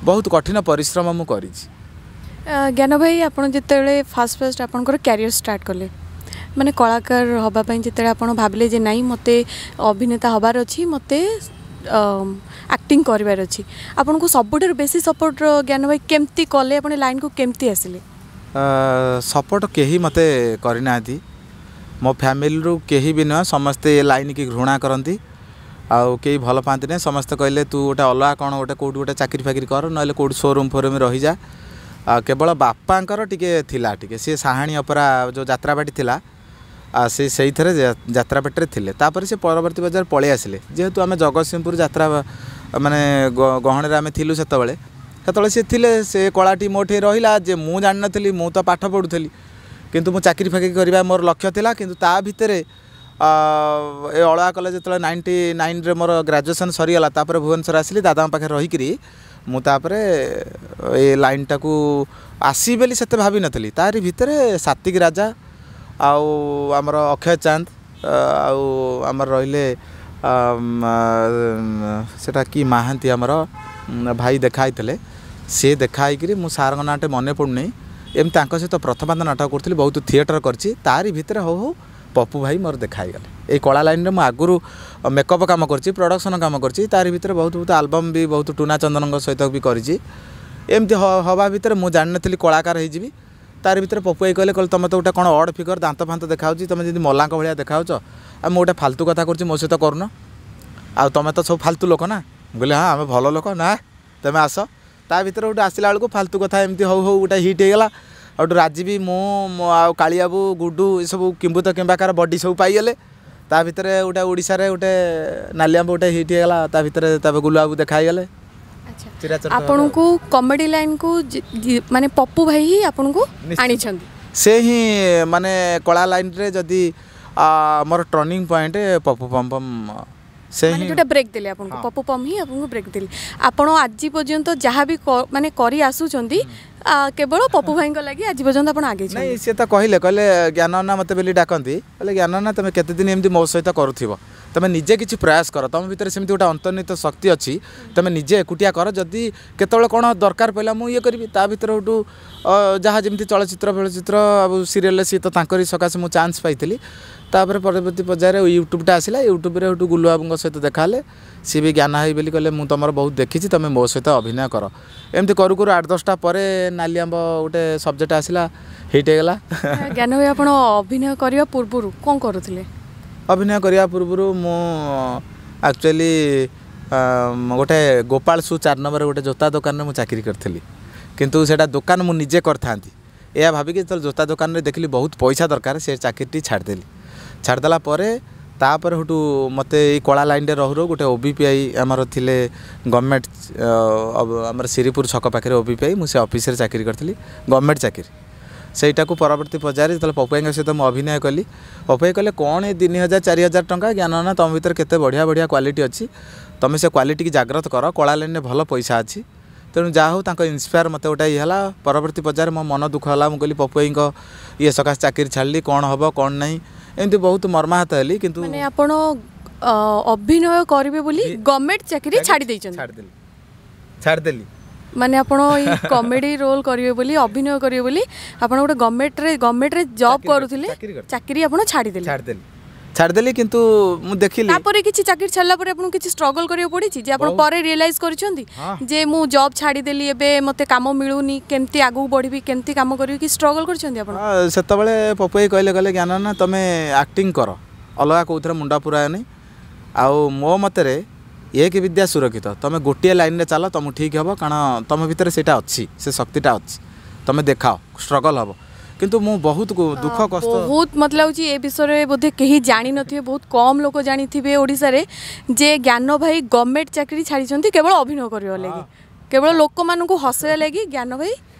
ବହୁତ କଠିନ ପରିଶ୍ରମ ମୁଁ କରିଛି। ଜ୍ଞାନ ଭାଇ, ଆପଣ ଯେତେବେଳେ ଫାଷ୍ଟ ଫାଷ୍ଟ ଆପଣଙ୍କର କ୍ୟାରିୟର ଷ୍ଟାର୍ଟ କଲେ, ମାନେ କଳାକାର ହେବା ପାଇଁ ଯେତେବେଳେ ଆପଣ ଭାବିଲେ ଯେ ନାଇଁ, ମୋତେ ଅଭିନେତା ହେବାର ଅଛି, ମୋତେ ଆକ୍ଟିଂ କରିବାର ଅଛି, ଆପଣଙ୍କୁ ସବୁଠାରୁ ବେଶୀ ସପୋର୍ଟ ଜ୍ଞାନ ଭାଇ କେମିତି କଲେ? ଆପଣ ଲାଇନ୍କୁ କେମିତି ଆସିଲେ? ସପୋର୍ଟ କେହି ମୋତେ କରିନାହାନ୍ତି। ମୋ ଫ୍ୟାମିଲିରୁ କେହି ବି ନୁହଁ, ସମସ୍ତେ ଏ ଲାଇନ୍କି ଘୃଣା କରନ୍ତି ଆଉ କେହି ଭଲ ପାଆନ୍ତି ନାହିଁ। ସମସ୍ତେ କହିଲେ, ତୁ ଗୋଟେ ଅଲଗା କ'ଣ ଗୋଟେ କେଉଁଠି ଗୋଟେ ଚାକିରି ଫାକିରି କର, ନହେଲେ କେଉଁଠି ସୋରୁମ୍ ଫୋରୁମ୍ ରହିଯା। ଆଉ କେବଳ ବାପାଙ୍କର ଟିକେ ଥିଲା, ଟିକେ ସିଏ ସାହାଣୀ ଅପରା ଯେଉଁ ଯାତ୍ରାପାଟି ଥିଲା, ଆଉ ସେ ସେଇଥିରେ ଯାତ୍ରାପାଟିରେ ଥିଲେ। ତାପରେ ସେ ପରବର୍ତ୍ତୀ ବଜାର ପଳେଇ ଆସିଲେ। ଯେହେତୁ ଆମେ ଜଗତସିଂହପୁର ଯାତ୍ରା ମାନେ ଗହଣରେ ଆମେ ଥିଲୁ ସେତେବେଳେ, ସେତେବେଳେ ସେ ଥିଲେ, ସେ କଳାଟି ମୋ ଠି ରହିଲା ଯେ ମୁଁ ଜାଣିନଥିଲି। ମୁଁ ତ ପାଠ ପଢ଼ୁଥିଲି, କିନ୍ତୁ ମୁଁ ଚାକିରି ଫାକିରି କରିବା ମୋର ଲକ୍ଷ୍ୟ ଥିଲା। କିନ୍ତୁ ତା ଭିତରେ ଏ ଅଳଆ କଲେଜ ଯେତେବେଳେ 99ରେ ମୋର ଗ୍ରାଜୁଏସନ୍ ସରିଗଲା, ତାପରେ ଭୁବନେଶ୍ୱର ଆସିଲି। ଦାଦାଙ୍କ ପାଖରେ ରହିକିରି ମୁଁ ତାପରେ ଏ ଲାଇନ୍ଟାକୁ ଆସିବି ବୋଲି ସେତେ ଭାବିନଥିଲି। ତାରି ଭିତରେ ସାତ୍ତ୍ୱିକ ରାଜା ଆଉ ଆମର ଅକ୍ଷୟ ଚାନ୍ଦ ଆଉ ଆମର ରହିଲେ ସେଟା କି ମାହାନ୍ତି, ଆମର ଭାଇ ଦେଖା ହେଇଥିଲେ। ସେ ଦେଖା ହେଇକିରି, ମୁଁ ସାର୍ଙ୍କ ନାଁଟେ ମନେ ପଡ଼ୁନି, ଏମିତି ତାଙ୍କ ସହିତ ପ୍ରଥମାନ୍ତ ନାଟକ କରୁଥିଲି, ବହୁତ ଥିଏଟର କରିଛି। ତାରି ଭିତରେ ହଉ ହଉ ପପୁ ଭାଇ ମୋର ଦେଖା ହେଇଗଲେ। ଏଇ କଳା ଲାଇନ୍ରେ ମୁଁ ଆଗରୁ ମେକଅପ୍ କାମ କରିଛି, ପ୍ରଡ଼କ୍ସନ୍ କାମ କରିଛି। ତାରି ଭିତରେ ବହୁତ ବହୁତ ଆଲବମ୍ ବି ବହୁତ ଟୁନା ଚନ୍ଦନଙ୍କ ସହିତ ବି କରିଛି। ଏମିତି ହବା ଭିତରେ ମୁଁ ଜାଣିନଥିଲି କଳାକାର ହେଇଯିବି। ତାରି ଭିତରେ ପପୁ ଭାଇ କହିଲେ, ତୁମେ ତ ଗୋଟେ କ'ଣ ଅଡ଼୍ ଫିଗର, ଦାନ୍ତ ଫାନ୍ତ ଦେଖାହେଉଛି, ତୁମେ ଯେମିତି ମଲାଙ୍କ ଭଳିଆ ଦେଖାହେଉଛ, ଆଉ ମୁଁ ଗୋଟେ ଫାଲତୁ କଥା କରୁଛି, ମୋ ସହିତ କରୁନ, ଆଉ ତୁମେ ତ ସବୁ ଫାଲତୁ ଲୋକ ନା? ମୁଁ କହିଲି, ହଁ, ଆମେ ଭଲ ଲୋକ ନା, ତୁମେ ଆସ। ତା ଭିତରେ ଗୋଟେ ଆସିଲା ବେଳକୁ ଫାଲତୁ କଥା ଏମିତି ହଉ ହଉ ଗୋଟେ ହିଟ୍ ହେଇଗଲା। ଆଉ ଗୋଟେ ରାଜୀବି, ମୁଁ ଆଉ କାଳିଆବୁ, ଗୁଡୁ, ଏସବୁ କିମ୍ବୁତ କିମ୍ବାକାର ବଡି ସବୁ ପାଇଗଲେ। ତା ଭିତରେ ଗୋଟେ ଓଡ଼ିଶାରେ ଗୋଟେ ନାଲିଆମ୍ବ ଗୋଟେ ହିଟ୍ ହେଇଗଲା। ତା ଭିତରେ ତାପରେ ଗୁଲୁବାବୁ ଦେଖା ହେଇଗଲେ। ଆପଣଙ୍କୁ କମେଡି ଲାଇନ୍କୁ ମାନେ ପପୁ ଭାଇ ହିଁ ଆପଣଙ୍କୁ ଆଣିଛନ୍ତି? ସେ ହିଁ, ମାନେ କଳା ଲାଇନ୍ରେ ଯଦି ମୋର ଟର୍ଣ୍ଣିଂ ପଏଣ୍ଟ ପପୁ ପମ୍ ପମ୍ ସେ ହିଁ ଯୋଉଟା ବ୍ରେକ୍ ଦେଲେ ଆପଣଙ୍କୁ। ପପୁ ପମ୍ ହିଁ ଆପଣଙ୍କୁ ବ୍ରେକ୍ ଦେଲେ। ଆପଣ ଆଜି ପର୍ଯ୍ୟନ୍ତ ଯାହା ବି ମାନେ କରି ଆସୁଛନ୍ତି, କେବଳ ପପୁ ଭାଇଙ୍କ ଲାଗି ଆଜି ପର୍ଯ୍ୟନ୍ତ ଆପଣ ଆଗେଇଛନ୍ତି? ନାଇଁ, ସିଏ ତ କହିଲେ, ଜ୍ଞାନ ନା ମୋତେ ବୋଲି ଡାକନ୍ତି, କହିଲେ, ଜ୍ଞାନ ନା, ତୁମେ କେତେ ଦିନ ଏମିତି ମୋ ସହିତ କରୁଥିବ? ତୁମେ ନିଜେ କିଛି ପ୍ରୟାସ କର। ତୁମ ଭିତରେ ସେମିତି ଗୋଟେ ଅନ୍ତର୍ନିହିତ ଶକ୍ତି ଅଛି, ତୁମେ ନିଜେ ଏକୁଟିଆ କର। ଯଦି କେତେବେଳେ କ'ଣ ଦରକାର ପଡ଼ିଲା, ମୁଁ ଇଏ କରିବି। ତା ଭିତରେ ଗୋଟେ ଯାହା ଯେମିତି ଚଳଚ୍ଚିତ୍ର ଫଳଚ୍ଚିତ୍ର ଆଉ ସିରିଏଲରେ ସିଏ ତ ତାଙ୍କରି ସକାଶେ ମୁଁ ଚାନ୍ସ ପାଇଥିଲି। ତାପରେ ପରବର୍ତ୍ତୀ ପର୍ଯ୍ୟାୟରେ ୟୁଟ୍ୟୁବଟା ଆସିଲା। ୟୁଟ୍ୟୁବରେ ସେଠୁ ଗୁଲୁବାବୁଙ୍କ ସହିତ ଦେଖା ହେଲେ। ସିଏ ବି ଜ୍ଞାନ ଭାଇ ବୋଲି କହିଲେ, ମୁଁ ତୁମର ବହୁତ ଦେଖିଛି, ତୁମେ ମୋ ସହିତ ଅଭିନୟ କର। ଏମିତି କରୁ କରୁ 8 10ଟା ପରେ ନାଲି ଆମ୍ବ ଗୋଟେ ସବଜେକ୍ଟ ଆସିଲା, ହିଟ୍ ହେଇଗଲା। ଜ୍ଞାନ ଭାଇ, ଆପଣ ଅଭିନୟ କରିବା ପୂର୍ବରୁ କ'ଣ କରୁଥିଲେ? ଅଭିନୟ କରିବା ପୂର୍ବରୁ ମୁଁ ଆକ୍ଚୁଆଲି ଗୋଟେ ଗୋପାଳ ସୁ 4 ନମ୍ବର ଗୋଟେ ଜୋତା ଦୋକାନରେ ମୁଁ ଚାକିରି କରିଥିଲି। କିନ୍ତୁ ସେଇଟା ଦୋକାନ ମୁଁ ନିଜେ କରିଥାନ୍ତି ଏହା ଭାବିକି, ଯେତେବେଳେ ଜୋତା ଦୋକାନରେ ଦେଖିଲି ବହୁତ ପଇସା ଦରକାର, ସେ ଚାକିରିଟି ଛାଡ଼ିଦେଲି। ଛାଡ଼ିଦେଲା ପରେ ତାପରେ ସେଠୁ ମୋତେ ଏଇ କଳା ଲାଇନ୍ରେ ରହୁ ରହୁ ଗୋଟେ OBPI ଆମର ଥିଲେ ଗଭର୍ଣ୍ଣମେଣ୍ଟ, ଆମର ଶିରିପୁର ଛକ ପାଖରେ OBPI, ମୁଁ ସେ ଅଫିସରେ ଚାକିରି କରିଥିଲି, ଗଭର୍ଣ୍ଣମେଣ୍ଟ ଚାକିରି। ସେଇଟାକୁ ପରବର୍ତ୍ତୀ ପର୍ଯ୍ୟାୟରେ ଯେତେବେଳେ ପପୁ ଭାଇଙ୍କ ସହିତ ମୁଁ ଅଭିନୟ କଲି, ପପୁ ଭାଇ କହିଲେ, କ'ଣ ଏ 3000 4000 ଟଙ୍କା? ଜ୍ଞାନ ନା, ତୁମ ଭିତରେ କେତେ ବଢ଼ିଆ ବଢ଼ିଆ କ୍ୱାଲିଟି ଅଛି, ତୁମେ ସେ କ୍ୱାଲିଟିକି ଜାଗ୍ରତ କର, କଳା ଲାଇନ୍ରେ ଭଲ ପଇସା ଅଛି। ତେଣୁ ଯାହା ହଉ, ତାଙ୍କ ଇନ୍ସପାୟାର ମୋତେ ଗୋଟେ ଇଏ ହେଲା। ପରବର୍ତ୍ତୀ ପର୍ଯ୍ୟାୟରେ ମୋ ମନ ଦୁଃଖ ହେଲା। ମୁଁ କହିଲି, ପପୁ ଭାଇଙ୍କ ଇଏ ସକାଶେ ଚାକିରି ଛାଡ଼ିଲି, କ'ଣ ହେବ କ'ଣ ନାହିଁ, ଏମିତି ବହୁତ ମର୍ମାହତ ହେଲି। କିନ୍ତୁ ମାନେ ଆପଣ ଅଭିନୟ କରିବେ ବୋଲି ଗଭର୍ଣ୍ଣମେଣ୍ଟ ଚାକିରି ଛାଡ଼ି ଦେଇଛନ୍ତି? ଛାଡ଼ିଦେଲି, ଛାଡ଼ିଦେଲି। ମାନେ ଆପଣ ଏଇ କମେଡି ରୋଲ୍ କରିବେ ବୋଲି, ଅଭିନୟ କରିବେ ବୋଲି ଆପଣ ଗୋଟେ ଗଭର୍ଣ୍ଣମେଣ୍ଟରେ ଜବ୍ କରୁଥିଲେ, ଚାକିରି ଆପଣ ଛାଡ଼ିଦେଲେ? ଛାଡ଼ିଦେଲି, ଛାଡ଼ିଦେଲି। କିନ୍ତୁ ମୁଁ ଦେଖିଲି ତାପରେ କିଛି ଚାକିରି ଛାଡ଼ିଲା ପରେ ଆପଣଙ୍କୁ କିଛି ଷ୍ଟ୍ରଗଲ୍ କରିବାକୁ ପଡ଼ିଛି ଯେ ଆପଣ ପରେ ରିଏଲାଇଜ୍ କରିଛନ୍ତି ଯେ ମୁଁ ଜବ୍ ଛାଡ଼ିଦେଲି, ଏବେ ମୋତେ କାମ ମିଳୁନି, କେମିତି ଆଗକୁ ବଢ଼ିବି, କେମିତି କାମ କରିବି, କି ଷ୍ଟ୍ରଗଲ୍ କରିଛନ୍ତି ଆପଣ? ସେତେବେଳେ ପପୁ ଭାଇ କହିଲେ, ଜ୍ଞାନ ନା, ତୁମେ ଆକ୍ଟିଂ କର, ଅଲଗା କେଉଁଥିରେ ମୁଣ୍ଡ ପୁରାଅନି। ଆଉ ମୋ ମତରେ ଏକ ବିଦ୍ୟା ସୁରକ୍ଷିତ, ତୁମେ ଗୋଟିଏ ଲାଇନ୍ରେ ଚାଲ, ତୁମକୁ ଠିକ୍ ହେବ। କାରଣ ତୁମ ଭିତରେ ସେଇଟା ଅଛି, ସେ ଶକ୍ତିଟା ଅଛି, ତୁମେ ଦେଖାଅ, ଷ୍ଟ୍ରଗଲ୍ ହେବ। କିନ୍ତୁ ମୁଁ ବହୁତ ଦୁଃଖ କଷ୍ଟ ବହୁତ, ମୋତେ ଲାଗୁଛି ଏ ବିଷୟରେ ବୋଧେ କେହି ଜାଣିନଥିବେ, ବହୁତ କମ୍ ଲୋକ ଜାଣିଥିବେ ଓଡ଼ିଶାରେ ଯେ ଜ୍ଞାନ ଭାଇ ଗଭର୍ଣ୍ଣମେଣ୍ଟ ଚାକିରି ଛାଡ଼ିଛନ୍ତି କେବଳ ଅଭିନୟ କରିବା ଲାଗି, କେବଳ ଲୋକମାନଙ୍କୁ ହସାଇବା ଲାଗି ଜ୍ଞାନ ଭାଇ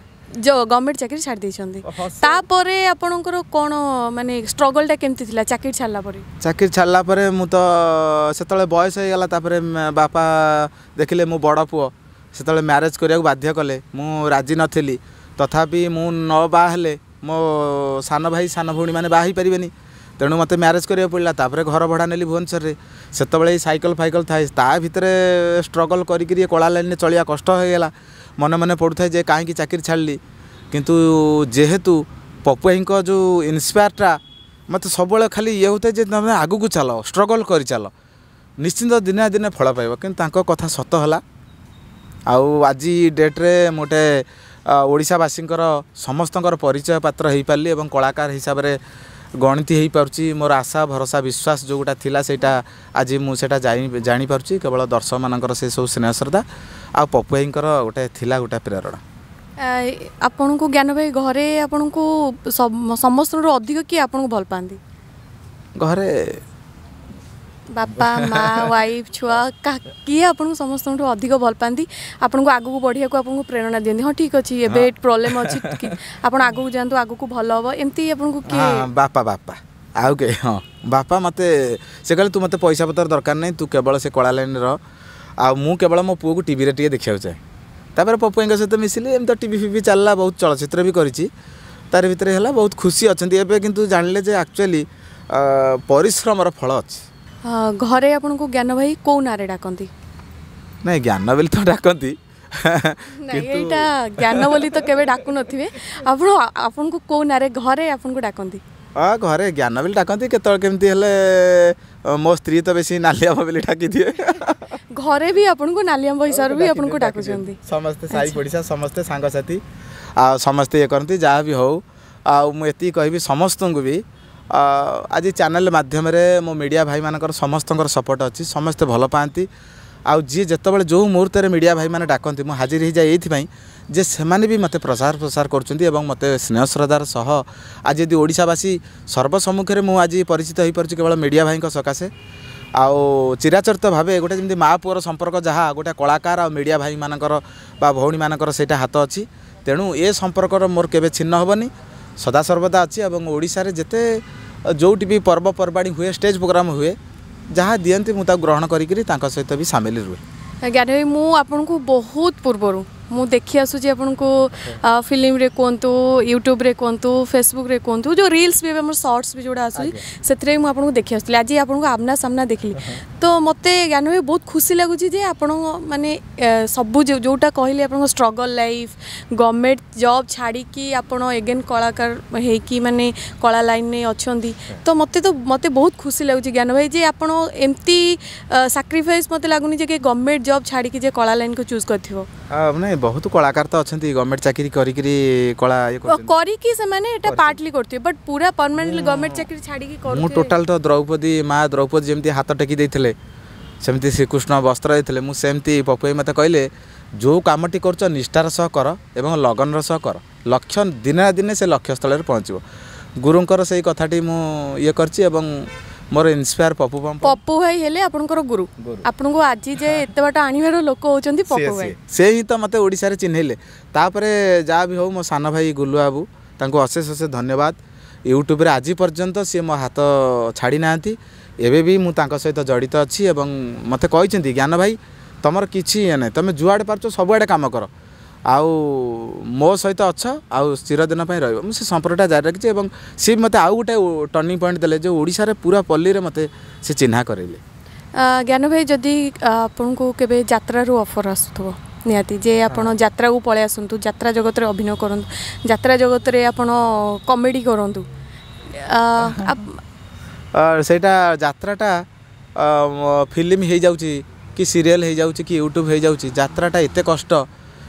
ଗଭର୍ଣ୍ଣମେଣ୍ଟ ଚାକିରି ଛାଡ଼ି ଦେଇଛନ୍ତି। ତାପରେ ଆପଣଙ୍କର କ'ଣ ମାନେ ଷ୍ଟ୍ରଗଲଟା କେମିତି ଥିଲା ଚାକିରି ଛାଡ଼ିଲା ପରେ? ଚାକିରି ଛାଡ଼ିଲା ପରେ ମୁଁ ତ ସେତେବେଳେ ବୟସ ହେଇଗଲା। ତାପରେ ବାପା ଦେଖିଲେ ମୁଁ ବଡ଼ ପୁଅ, ସେତେବେଳେ ମ୍ୟାରେଜ୍ କରିବାକୁ ବାଧ୍ୟ କଲେ। ମୁଁ ରାଜି ନଥିଲି। ତଥାପି ମୁଁ ନ ବାହା ହେଲେ ମୋ ସାନ ଭାଇ ସାନ ଭଉଣୀମାନେ ବାହା ହେଇପାରିବେନି, ତେଣୁ ମୋତେ ମ୍ୟାରେଜ୍ କରିବାକୁ ପଡ଼ିଲା। ତାପରେ ଘର ଭଡ଼ା ନେଲି ଭୁବନେଶ୍ୱରରେ। ସେତେବେଳେ ଏଇ ସାଇକେଲ ଫାଇକେଲ ଥାଏ, ତା ଭିତରେ ଷ୍ଟ୍ରଗଲ୍ କରିକିରି ଏ କଳା ଲାଇନ୍ରେ ଚଳିବା କଷ୍ଟ ହେଇଗଲା। ମନେ ମନେ ପଡ଼ୁଥାଏ ଯେ କାହିଁକି ଚାକିରି ଛାଡ଼ିଲି, କିନ୍ତୁ ଯେହେତୁ ପପୁ ଭାଇଙ୍କ ଯେଉଁ ଇନ୍ସପାୟାରଟା ମୋତେ ସବୁବେଳେ ଖାଲି ଇଏ ହେଉଥାଏ ଯେ ତୁମେ ଆଗକୁ ଚାଲ, ଷ୍ଟ୍ରଗଲ୍ କରି ଚାଲ, ନିଶ୍ଚିନ୍ତ ଦିନେ ନା ଦିନେ ଫଳ ପାଇବ। କିନ୍ତୁ ତାଙ୍କ କଥା ସତ ହେଲା। ଆଉ ଆଜି ଡେଟ୍ରେ ମୁଁ ଗୋଟେ ଓଡ଼ିଶାବାସୀଙ୍କର ସମସ୍ତଙ୍କର ପରିଚୟ ପାତ୍ର ହେଇପାରିଲି ଏବଂ କଳାକାର ହିସାବରେ ଗଣିତି ହେଇପାରୁଛି। ମୋର ଆଶା ଭରସା ବିଶ୍ୱାସ ଯେଉଁଟା ଥିଲା ସେଇଟା ଆଜି ମୁଁ ସେଇଟା ଜାଣିପାରୁଛି। କେବଳ ଦର୍ଶକମାନଙ୍କର ସେ ସବୁ ସ୍ନେହ ଶ୍ରଦ୍ଧା ଆଉ ପପୁ ଭାଇଙ୍କର ଗୋଟେ ଥିଲା ଗୋଟେ ପ୍ରେରଣା। ଆପଣଙ୍କୁ ଜ୍ଞାନ ଭାଇ ଘରେ ଆପଣଙ୍କୁ ସମସ୍ତଙ୍କଠୁ ଅଧିକ କିଏ ଆପଣଙ୍କୁ ଭଲ ପାଆନ୍ତି? ଘରେ ବାପା ମା, ୱାଇଫ୍, ଛୁଆ, କିଏ ଆପଣଙ୍କୁ ସମସ୍ତଙ୍କଠୁ ଅଧିକ ଭଲ ପାଆନ୍ତି, ଆପଣଙ୍କୁ ଆଗକୁ ବଢ଼ିବାକୁ ଆପଣଙ୍କୁ ପ୍ରେରଣା ଦିଅନ୍ତି? ହଁ ଠିକ୍ ଅଛି, ଏବେ ପ୍ରୋବ୍ଲେମ୍ ଅଛି, ଆପଣ ଆଗକୁ ଯାଆନ୍ତୁ, ଆଗକୁ ଭଲ ହେବ, ଏମିତି ଆପଣଙ୍କୁ କିଏ? ବାପା, ବାପା ଆଉ କେହି। ହଁ ବାପା ମୋତେ ସେ କହିଲେ ତୁ ମୋତେ ପଇସା ପତ୍ର ଦରକାର ନାହିଁ, ତୁ କେବଳ ସେ କଳା ଲାଇନ୍ରେ ରହ, ଆଉ ମୁଁ କେବଳ ମୋ ପୁଅକୁ ଟିଭିରେ ଟିକେ ଦେଖିବାକୁ ଚାହେଁ। ତାପରେ ପପୁ ଭାଇଙ୍କ ସହିତ ମିଶିଲି, ଏମିତି ତ ଟିଭି ଫିଭି ଚାଲିଲା, ବହୁତ ଚଳଚ୍ଚିତ୍ର ବି କରିଛି, ତାରି ଭିତରେ ହେଲା, ବହୁତ ଖୁସି ଅଛନ୍ତି ଏବେ। କିନ୍ତୁ ଜାଣିଲେ ଯେ ଆକ୍ଚୁଆଲି ପରିଶ୍ରମର ଫଳ ଅଛି। ଘରେ ଆପଣଙ୍କୁ ଜ୍ଞାନ ଭାଇ କେଉଁ ନାଁରେ ଡାକନ୍ତି? ନାଇଁ, ଜ୍ଞାନ ବୋଲି ତ ଡାକନ୍ତି। ଏଇଟା ଜ୍ଞାନ ବୋଲି ତ କେବେ ଡାକୁନଥିବେ ଆପଣ, ଆପଣଙ୍କୁ କେଉଁ ନାଁରେ ଘରେ ଆପଣଙ୍କୁ ଡାକନ୍ତି? ହଁ, ଘରେ ଜ୍ଞାନ ବୋଲି ଡାକନ୍ତି, କେତେବେଳେ କେମିତି ହେଲେ ମୋ ସ୍ତ୍ରୀ ତ ବେଶୀ ନାଲି ଆମ୍ବ ବୋଲି ଡାକିଦିଏ। ଘରେ ବି ଆପଣଙ୍କୁ ନାଲି ଆମ୍ବ ହିସାବରେ ବି ଆପଣଙ୍କୁ ଡାକୁଛନ୍ତି? ସମସ୍ତେ ସାହି ପଡ଼ିଶା, ସମସ୍ତେ ସାଙ୍ଗସାଥି ଆଉ ସମସ୍ତେ ଇଏ କରନ୍ତି। ଯାହା ବି ହଉ, ଆଉ ମୁଁ ଏତିକି କହିବି ସମସ୍ତଙ୍କୁ ବି, ଆଜି ଚ୍ୟାନେଲ୍ ମାଧ୍ୟମରେ ମୋ ମିଡ଼ିଆ ଭାଇମାନଙ୍କର ସମସ୍ତଙ୍କର ସପୋର୍ଟ ଅଛି, ସମସ୍ତେ ଭଲ ପାଆନ୍ତି। ଆଉ ଯିଏ ଯେତେବେଳେ ଯେଉଁ ମୁହୂର୍ତ୍ତରେ ମିଡ଼ିଆ ଭାଇମାନେ ଡାକନ୍ତି ମୁଁ ହାଜିର ହେଇଯାଏ, ଏଇଥିପାଇଁ ଯେ ସେମାନେ ବି ମୋତେ ପ୍ରଚାର ପ୍ରସାର କରୁଛନ୍ତି ଏବଂ ମୋତେ ସ୍ନେହ ଶ୍ରଦ୍ଧାର ସହ ଆଜି ଯଦି ଓଡ଼ିଶାବାସୀ ସର୍ବସମ୍ମୁଖରେ ମୁଁ ଆଜି ପରିଚିତ ହୋଇପାରୁଛି କେବଳ ମିଡ଼ିଆ ଭାଇଙ୍କ ସକାଶେ। ଆଉ ଚିରାଚରିତ ଭାବେ ଗୋଟେ ଯେମିତି ମା ପୁଅର ସମ୍ପର୍କ ଯାହା, ଗୋଟେ କଳାକାର ଆଉ ମିଡ଼ିଆ ଭାଇମାନଙ୍କର ବା ଭଉଣୀମାନଙ୍କର ସେଇଟା ହାତ ଅଛି। ତେଣୁ ଏ ସମ୍ପର୍କର ମୋର କେବେ ଛିନ୍ନ ହେବନି, ସଦାସର୍ବଦା ଅଛି। ଏବଂ ଓଡ଼ିଶାରେ ଯେତେ ଯେଉଁଠି ବି ପର୍ବପର୍ବାଣୀ ହୁଏ, ଷ୍ଟେଜ୍ ପ୍ରୋଗ୍ରାମ୍ ହୁଏ, ଯାହା ଦିଅନ୍ତି ମୁଁ ତାକୁ ଗ୍ରହଣ କରିକିରି ତାଙ୍କ ସହିତ ବି ସାମିଲ ରୁହେ। ଜ୍ଞାନ ଭାଇ, ମୁଁ ଆପଣଙ୍କୁ ବହୁତ ପୂର୍ବରୁ ମୁଁ ଦେଖି ଆସୁଛି, ଆପଣଙ୍କୁ ଫିଲ୍ମରେ କୁହନ୍ତୁ, ୟୁଟ୍ୟୁବରେ କୁହନ୍ତୁ, ଫେସବୁକ୍ରେ କୁହନ୍ତୁ, ଯେଉଁ ରିଲ୍ସ ବି ଏବେ ଆମର ସର୍ଟସ୍ ବି ଯେଉଁଟା ଆସୁଛି ସେଥିରେ ବି ମୁଁ ଆପଣଙ୍କୁ ଦେଖି ଆସୁଥିଲି। ଆଜି ଆପଣଙ୍କୁ ଆମ୍ନା ସାମ୍ନା ଦେଖିଲି ତ ମୋତେ ଜ୍ଞାନ ଭାଇ ବହୁତ ଖୁସି ଲାଗୁଛି ଯେ ଆପଣ ମାନେ ସବୁ ଯେଉଁଟା କହିଲେ ଆପଣଙ୍କ ଷ୍ଟ୍ରଗଲ୍ ଲାଇଫ୍, ଗଭର୍ଣ୍ଣମେଣ୍ଟ ଜବ୍ ଛାଡ଼ିକି ଆପଣ ଏଗେନ୍ କଳାକାର ହେଇକି ମାନେ କଳା ଲାଇନ୍ରେ ଅଛନ୍ତି, ତ ମୋତେ ବହୁତ ଖୁସି ଲାଗୁଛି ଜ୍ଞାନ ଭାଇ ଯେ ଆପଣ ଏମିତି ସାକ୍ରିଫାଇସ୍ ମୋତେ ଲାଗୁନି ଯେ କି ଗଭର୍ଣ୍ଣମେଣ୍ଟ ଜବ୍ ଛାଡ଼ିକି ଯେ କଳା ଲାଇନ୍କୁ ଚୁଜ୍ କରିଥିବ। ନାଇଁ, ବହୁତ କଳାକାର ତ ଅଛନ୍ତି ଗଭର୍ଣ୍ଣମେଣ୍ଟ ଚାକିରି କରିକିରି କଳା ଇଏ କରିକି ସେମାନେ ଏଟା ପାର୍ଟଲି କରୁଥିବେ, ବଟ୍ ପୁରା ପରମାନେଣ୍ଟଲି ଗଭର୍ଣ୍ଣମେଣ୍ଟ ଚାକିରି ଛାଡ଼ିକି। ମୁଁ ଟୋଟାଲ ତ ଦ୍ରୌପଦୀ ମା ଦ୍ରୌପଦୀ ଯେମିତି ହାତ ଟେକି ଦେଇଥିଲେ, ସେମିତି ଶ୍ରୀକୃଷ୍ଣ ବସ୍ତ୍ର ଦେଇଥିଲେ, ମୁଁ ସେମିତି ପପୁ ଭାଇ ମୋତେ କହିଲେ ଯେଉଁ କାମଟି କରୁଛ ନିଷ୍ଠାର ସହ କର ଏବଂ ଲଗନର ସହ କର, ଲକ୍ଷ୍ୟ ଦିନେ ନା ଦିନେ ସେ ଲକ୍ଷ୍ୟସ୍ଥଳରେ ପହଞ୍ଚିବ। ଗୁରୁଙ୍କର ସେଇ କଥାଟି ମୁଁ ଇଏ କରିଛି ଏବଂ ମୋର ଇନ୍ସପାୟାର ପପୁ। ପପୁ ଭାଇ ହେଲେ ଆପଣଙ୍କର ଗୁରୁ, ଆପଣଙ୍କୁ ଆଜି ଯେ ଏତେ ବାଟ ଆଣିବାର ଲୋକ ହେଉଛନ୍ତି ପପୁ ଭାଇ, ସେ ହିଁ ତ ମୋତେ ଓଡ଼ିଶାରେ ଚିହ୍ନେଇଲେ। ତାପରେ ଯାହା ବି ହଉ ମୋ ସାନ ଭାଇ ଗୁଲୁ ବାବୁ, ତାଙ୍କୁ ଅଶେଷ ଅଶେଷ ଧନ୍ୟବାଦ। ୟୁଟ୍ୟୁବରେ ଆଜି ପର୍ଯ୍ୟନ୍ତ ସିଏ ମୋ ହାତ ଛାଡ଼ି ନାହାନ୍ତି, ଏବେ ବି ମୁଁ ତାଙ୍କ ସହିତ ଜଡ଼ିତ ଅଛି ଏବଂ ମୋତେ କହିଛନ୍ତି ଜ୍ଞାନ ଭାଇ ତୁମର କିଛି ଇଏ ନାହିଁ, ତୁମେ ଯୁଆଡ଼େ ପାରୁଛ ସବୁଆଡ଼େ କାମ କର, ଆଉ ମୋ ସହିତ ଅଛ ଆଉ ଚିରଦିନ ପାଇଁ ରହିବ। ମୁଁ ସେ ସମ୍ପର୍କଟା ଜାରି ରଖିଛି ଏବଂ ସିଏ ମୋତେ ଆଉ ଗୋଟେ ଟର୍ଣ୍ଣିଂ ପଏଣ୍ଟ ଦେଲେ ଯେ ଓଡ଼ିଶାରେ ପୁରା ପଲ୍ଲୀରେ ମୋତେ ସେ ଚିହ୍ନା କରାଇଲେ। ଜ୍ଞାନ ଭାଇ, ଯଦି ଆପଣଙ୍କୁ କେବେ ଯାତ୍ରାରୁ ଅଫର୍ ଆସୁଥିବ ନିହାତି ଯେ ଆପଣ ଯାତ୍ରାକୁ ପଳେଇ ଆସନ୍ତୁ, ଯାତ୍ରା ଜଗତରେ ଅଭିନୟ କରନ୍ତୁ, ଯାତ୍ରା ଜଗତରେ ଆପଣ କମେଡ଼ି କରନ୍ତୁ? ସେଇଟା ଯାତ୍ରାଟା ଫିଲ୍ମ ହେଇଯାଉଛି କି ସିରିଏଲ୍ ହେଇଯାଉଛି କି ୟୁଟ୍ୟୁବ୍ ହେଇଯାଉଛି, ଯାତ୍ରାଟା ଏତେ କଷ୍ଟ,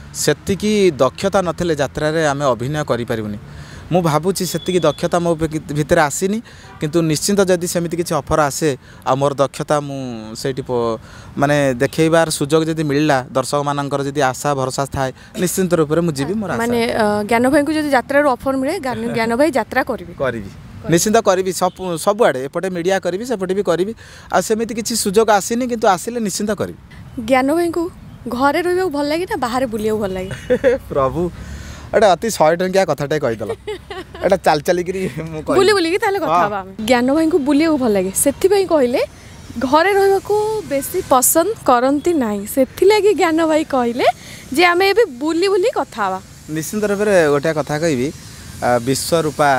ସେତିକି ଦକ୍ଷତା ନଥିଲେ ଯାତ୍ରାରେ ଆମେ ଅଭିନୟ କରିପାରିବୁନି। ମୁଁ ଭାବୁଛି ସେତିକି ଦକ୍ଷତା ମୋ ଭିତରେ ଆସିନି, କିନ୍ତୁ ନିଶ୍ଚିନ୍ତ ଯଦି ସେମିତି କିଛି ଅଫର୍ ଆସେ ଆଉ ମୋର ଦକ୍ଷତା ମୁଁ ସେଇଠି ମାନେ ଦେଖେଇବାର ସୁଯୋଗ ଯଦି ମିଳିଲା, ଦର୍ଶକମାନଙ୍କର ଯଦି ଆଶା ଭରସା ଥାଏ, ନିଶ୍ଚିନ୍ତ ରୂପରେ ମୁଁ ଯିବି। ମୋର ମାନେ ଜ୍ଞାନ ଭାଇଙ୍କୁ ଯଦି ଯାତ୍ରାରୁ ଅଫର୍ ମିଳେ, ଜ୍ଞାନ ଭାଇ ଯାତ୍ରା କରିବେ? କରିବି, ନିଶ୍ଚିନ୍ତ କରିବି, ସବୁଆଡ଼େ, ଏପଟେ ମିଡ଼ିଆ କରିବି, ସେପଟେ ବି କରିବି। ଆଉ ସେମିତି କିଛି ସୁଯୋଗ ଆସିନି, କିନ୍ତୁ ଆସିଲେ ନିଶ୍ଚିନ୍ତ କରିବି। ଜ୍ଞାନ ଭାଇଙ୍କୁ ଘରେ ରହିବାକୁ ଭଲ ଲାଗେ ନା ବାହାରେ ବୁଲିବାକୁ ଭଲ ଲାଗେ? ପ୍ରଭୁ, ଏଇଟା ଅତି 100 ଟଙ୍କିଆ କଥାଟେ କହିଦେଲ, ଏଇଟା ଚାଲି ଚାଲିକିରି ମୁଁ ବୁଲି ବୁଲିକି ତାହେଲେ କଥା ହେବା ଆମେ। ଜ୍ଞାନ ଭାଇଙ୍କୁ ବୁଲିବାକୁ ଭଲ ଲାଗେ, ସେଥିପାଇଁ କହିଲେ ଘରେ ରହିବାକୁ ବେଶୀ ପସନ୍ଦ କରନ୍ତି ନାହିଁ, ସେଥିଲାଗି ଜ୍ଞାନ ଭାଇ କହିଲେ ଯେ ଆମେ ଏବେ ବୁଲି ବୁଲି କଥା ହେବା। ନିଶ୍ଚିନ୍ତ ରୂପରେ ଗୋଟିଏ କଥା କହିବି, ବିଶ୍ୱରୂପା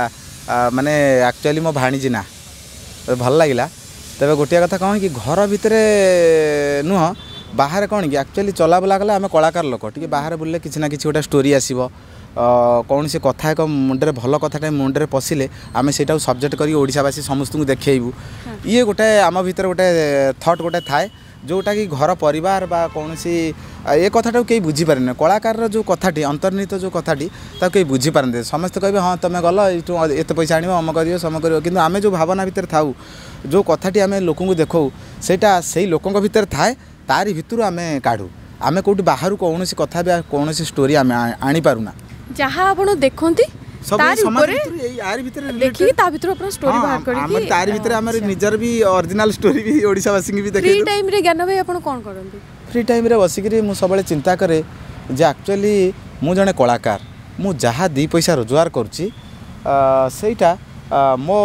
ମାନେ ଆକ୍ଚୁଆଲି ମୋ ଭାଣିଜୀ ନା, ଭଲ ଲାଗିଲା। ତେବେ ଗୋଟିଏ କଥା କ'ଣ କି, ଘର ଭିତରେ ନୁହଁ, ବାହାରେ କ'ଣ କି ଆକ୍ଚୁଆଲି ଚଲାବୁଲା କଲେ, ଆମେ କଳାକାର ଲୋକ, ଟିକେ ବାହାରେ ବୁଲିଲେ କିଛି ନା କିଛି ଗୋଟେ ଷ୍ଟୋରି ଆସିବ। କୌଣସି କଥା ଏକ ମୁଣ୍ଡରେ, ଭଲ କଥାଟେ ମୁଣ୍ଡରେ ପଶିଲେ ଆମେ ସେଇଟାକୁ ସବଜେକ୍ଟ କରିକି ଓଡ଼ିଶାବାସୀ ସମସ୍ତଙ୍କୁ ଦେଖେଇବୁ। ଇଏ ଗୋଟେ ଆମ ଭିତରେ ଗୋଟେ ଥଟ୍ ଗୋଟେ ଥାଏ, ଯେଉଁଟାକି ଘର ପରିବାର ବା କୌଣସି ଏ କଥାଟାକୁ କେହି ବୁଝିପାରେନି। କଳାକାରର ଯେଉଁ କଥାଟି, ଅନ୍ତର୍ନିହିତ ଯେଉଁ କଥାଟି, ତାକୁ କେହି ବୁଝିପାରନ୍ତି। ସମସ୍ତେ କହିବେ, ହଁ ତୁମେ ଗଲ ଏଇଠୁ ଏତେ ପଇସା ଆଣିବ, ଅମ କରିବ, ସମ କରିବ। କିନ୍ତୁ ଆମେ ଯେଉଁ ଭାବନା ଭିତରେ ଥାଉ, ଯେଉଁ କଥାଟି ଆମେ ଲୋକଙ୍କୁ ଦେଖାଉ, ସେଇଟା ସେଇ ଲୋକଙ୍କ ଭିତରେ ଥାଏ, ତାରି ଭିତରୁ ଆମେ କାଢ଼ୁ। ଆମେ କେଉଁଠି ବାହାରୁ କୌଣସି କଥା ବି, କୌଣସି ଷ୍ଟୋରି ଆମେ ଆଣିପାରୁନା। ଯାହା ଆପଣ ଦେଖନ୍ତି ତାରି ଉପରେ ଦେଖିକି ତା ଭିତରୁ ଆପଣ ଷ୍ଟୋରି ବାହାର କରିକି, ତାରି ଭିତରେ ଆମର ନିଜର ବି ଅରିଜିନାଲ ଷ୍ଟୋରି ବି ଓଡ଼ିଶାବାସୀଙ୍କୁ ବି ଦେଖେଇ। ଫ୍ରି ଟାଇମ୍ରେ ଜ୍ଞାନ ଭାଇ ଆପଣ କ'ଣ କରନ୍ତି? ଫ୍ରି ଟାଇମ୍ରେ ବସିକିରି ମୁଁ ସବୁବେଳେ ଚିନ୍ତା କରେ ଯେ ଆକ୍ଚୁଆଲି ମୁଁ ଜଣେ କଳାକାର, ମୁଁ ଯାହା 2 ପଇସା ରୋଜଗାର କରୁଛି ସେଇଟା ମୋ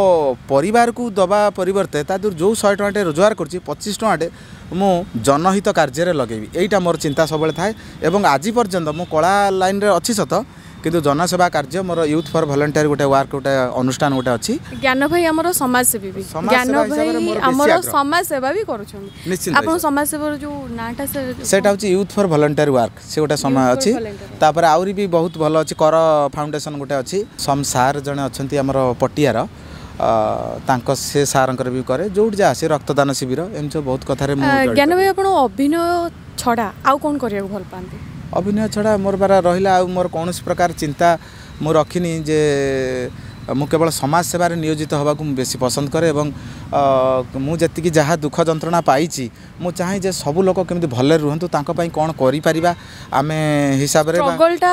ପରିବାରକୁ ଦେବା ପରିବର୍ତ୍ତେ ତା ଦେହରୁ ଯେଉଁ 100 ଟଙ୍କାଟେ ରୋଜଗାର କରୁଛି, 25 ଟଙ୍କାଟେ ମୁଁ ଜନହିତ କାର୍ଯ୍ୟରେ ଲଗେଇବି। ଏଇଟା ମୋର ଚିନ୍ତା ସବୁବେଳେ ଥାଏ। ଏବଂ ଆଜି ପର୍ଯ୍ୟନ୍ତ ମୁଁ କଳା ଲାଇନ୍ରେ ଅଛି ସତ, କିନ୍ତୁ ଜନସେବା କାର୍ଯ୍ୟ ମୋର ୟୁଥ୍ ଫର୍ ଭଲେଣ୍ଟିୟର ଗୋଟେ ୱାର୍କ, ଗୋଟେ ଅନୁଷ୍ଠାନ ଗୋଟେ ଅଛି। ଜ୍ଞାନ ଭାଇ ଆମର ସମାଜସେବୀ ବି, ଜ୍ଞାନ ଭାଇ ଆମର ସମାଜ ସେବା ବି କରୁଛନ୍ତି। ଆପଣ ସମାଜ ସେବାର ଯେଉଁ ନାଁଟା? ସେଇଟା ହେଉଛି ୟୁଥ୍ ଫର୍ ଭଲେଣ୍ଟିୟର ୱାର୍କ, ସେ ଗୋଟେ ସମୟ ଅଛି। ତାପରେ ଆହୁରି ବି ବହୁତ ଭଲ ଅଛି, କର ଫାଉଣ୍ଡେସନ୍ ଗୋଟେ ଅଛି। ସମ୍ ସାର୍ ଜଣେ ଅଛନ୍ତି ଆମର ପଟିଆର, ତାଙ୍କ ସେ ସାର୍ଙ୍କର ବି କରେ। ଯେଉଁଠି ଯାହା ସେ ରକ୍ତଦାନ ଶିବିର, ଏମିତି ସବୁ ବହୁତ କଥାରେ ମୁଁ। ଜ୍ଞାନ ଭାଇ, ଆପଣ ଅଭିନୟ ଛଡ଼ା ଆଉ କ'ଣ କରିବାକୁ ଭଲ ପାଆନ୍ତି? ଅଭିନୟ ଛଡ଼ା ମୋର ପରା ରହିଲା, ଆଉ ମୋର କୌଣସି ପ୍ରକାର ଚିନ୍ତା ମୁଁ ରଖିନି ଯେ ମୁଁ କେବଳ ସମାଜ ସେବାରେ ନିୟୋଜିତ ହେବାକୁ ମୁଁ ବେଶୀ ପସନ୍ଦ କରେ। ଏବଂ ମୁଁ ଯେତିକି ଯାହା ଦୁଃଖ ଯନ୍ତ୍ରଣା ପାଇଛି, ମୁଁ ଚାହେଁ ଯେ ସବୁ ଲୋକ କେମିତି ଭଲରେ ରୁହନ୍ତୁ, ତାଙ୍କ ପାଇଁ କ'ଣ କରିପାରିବା ଆମେ ହିସାବରେ। ଷ୍ଟ୍ରଗଲଟା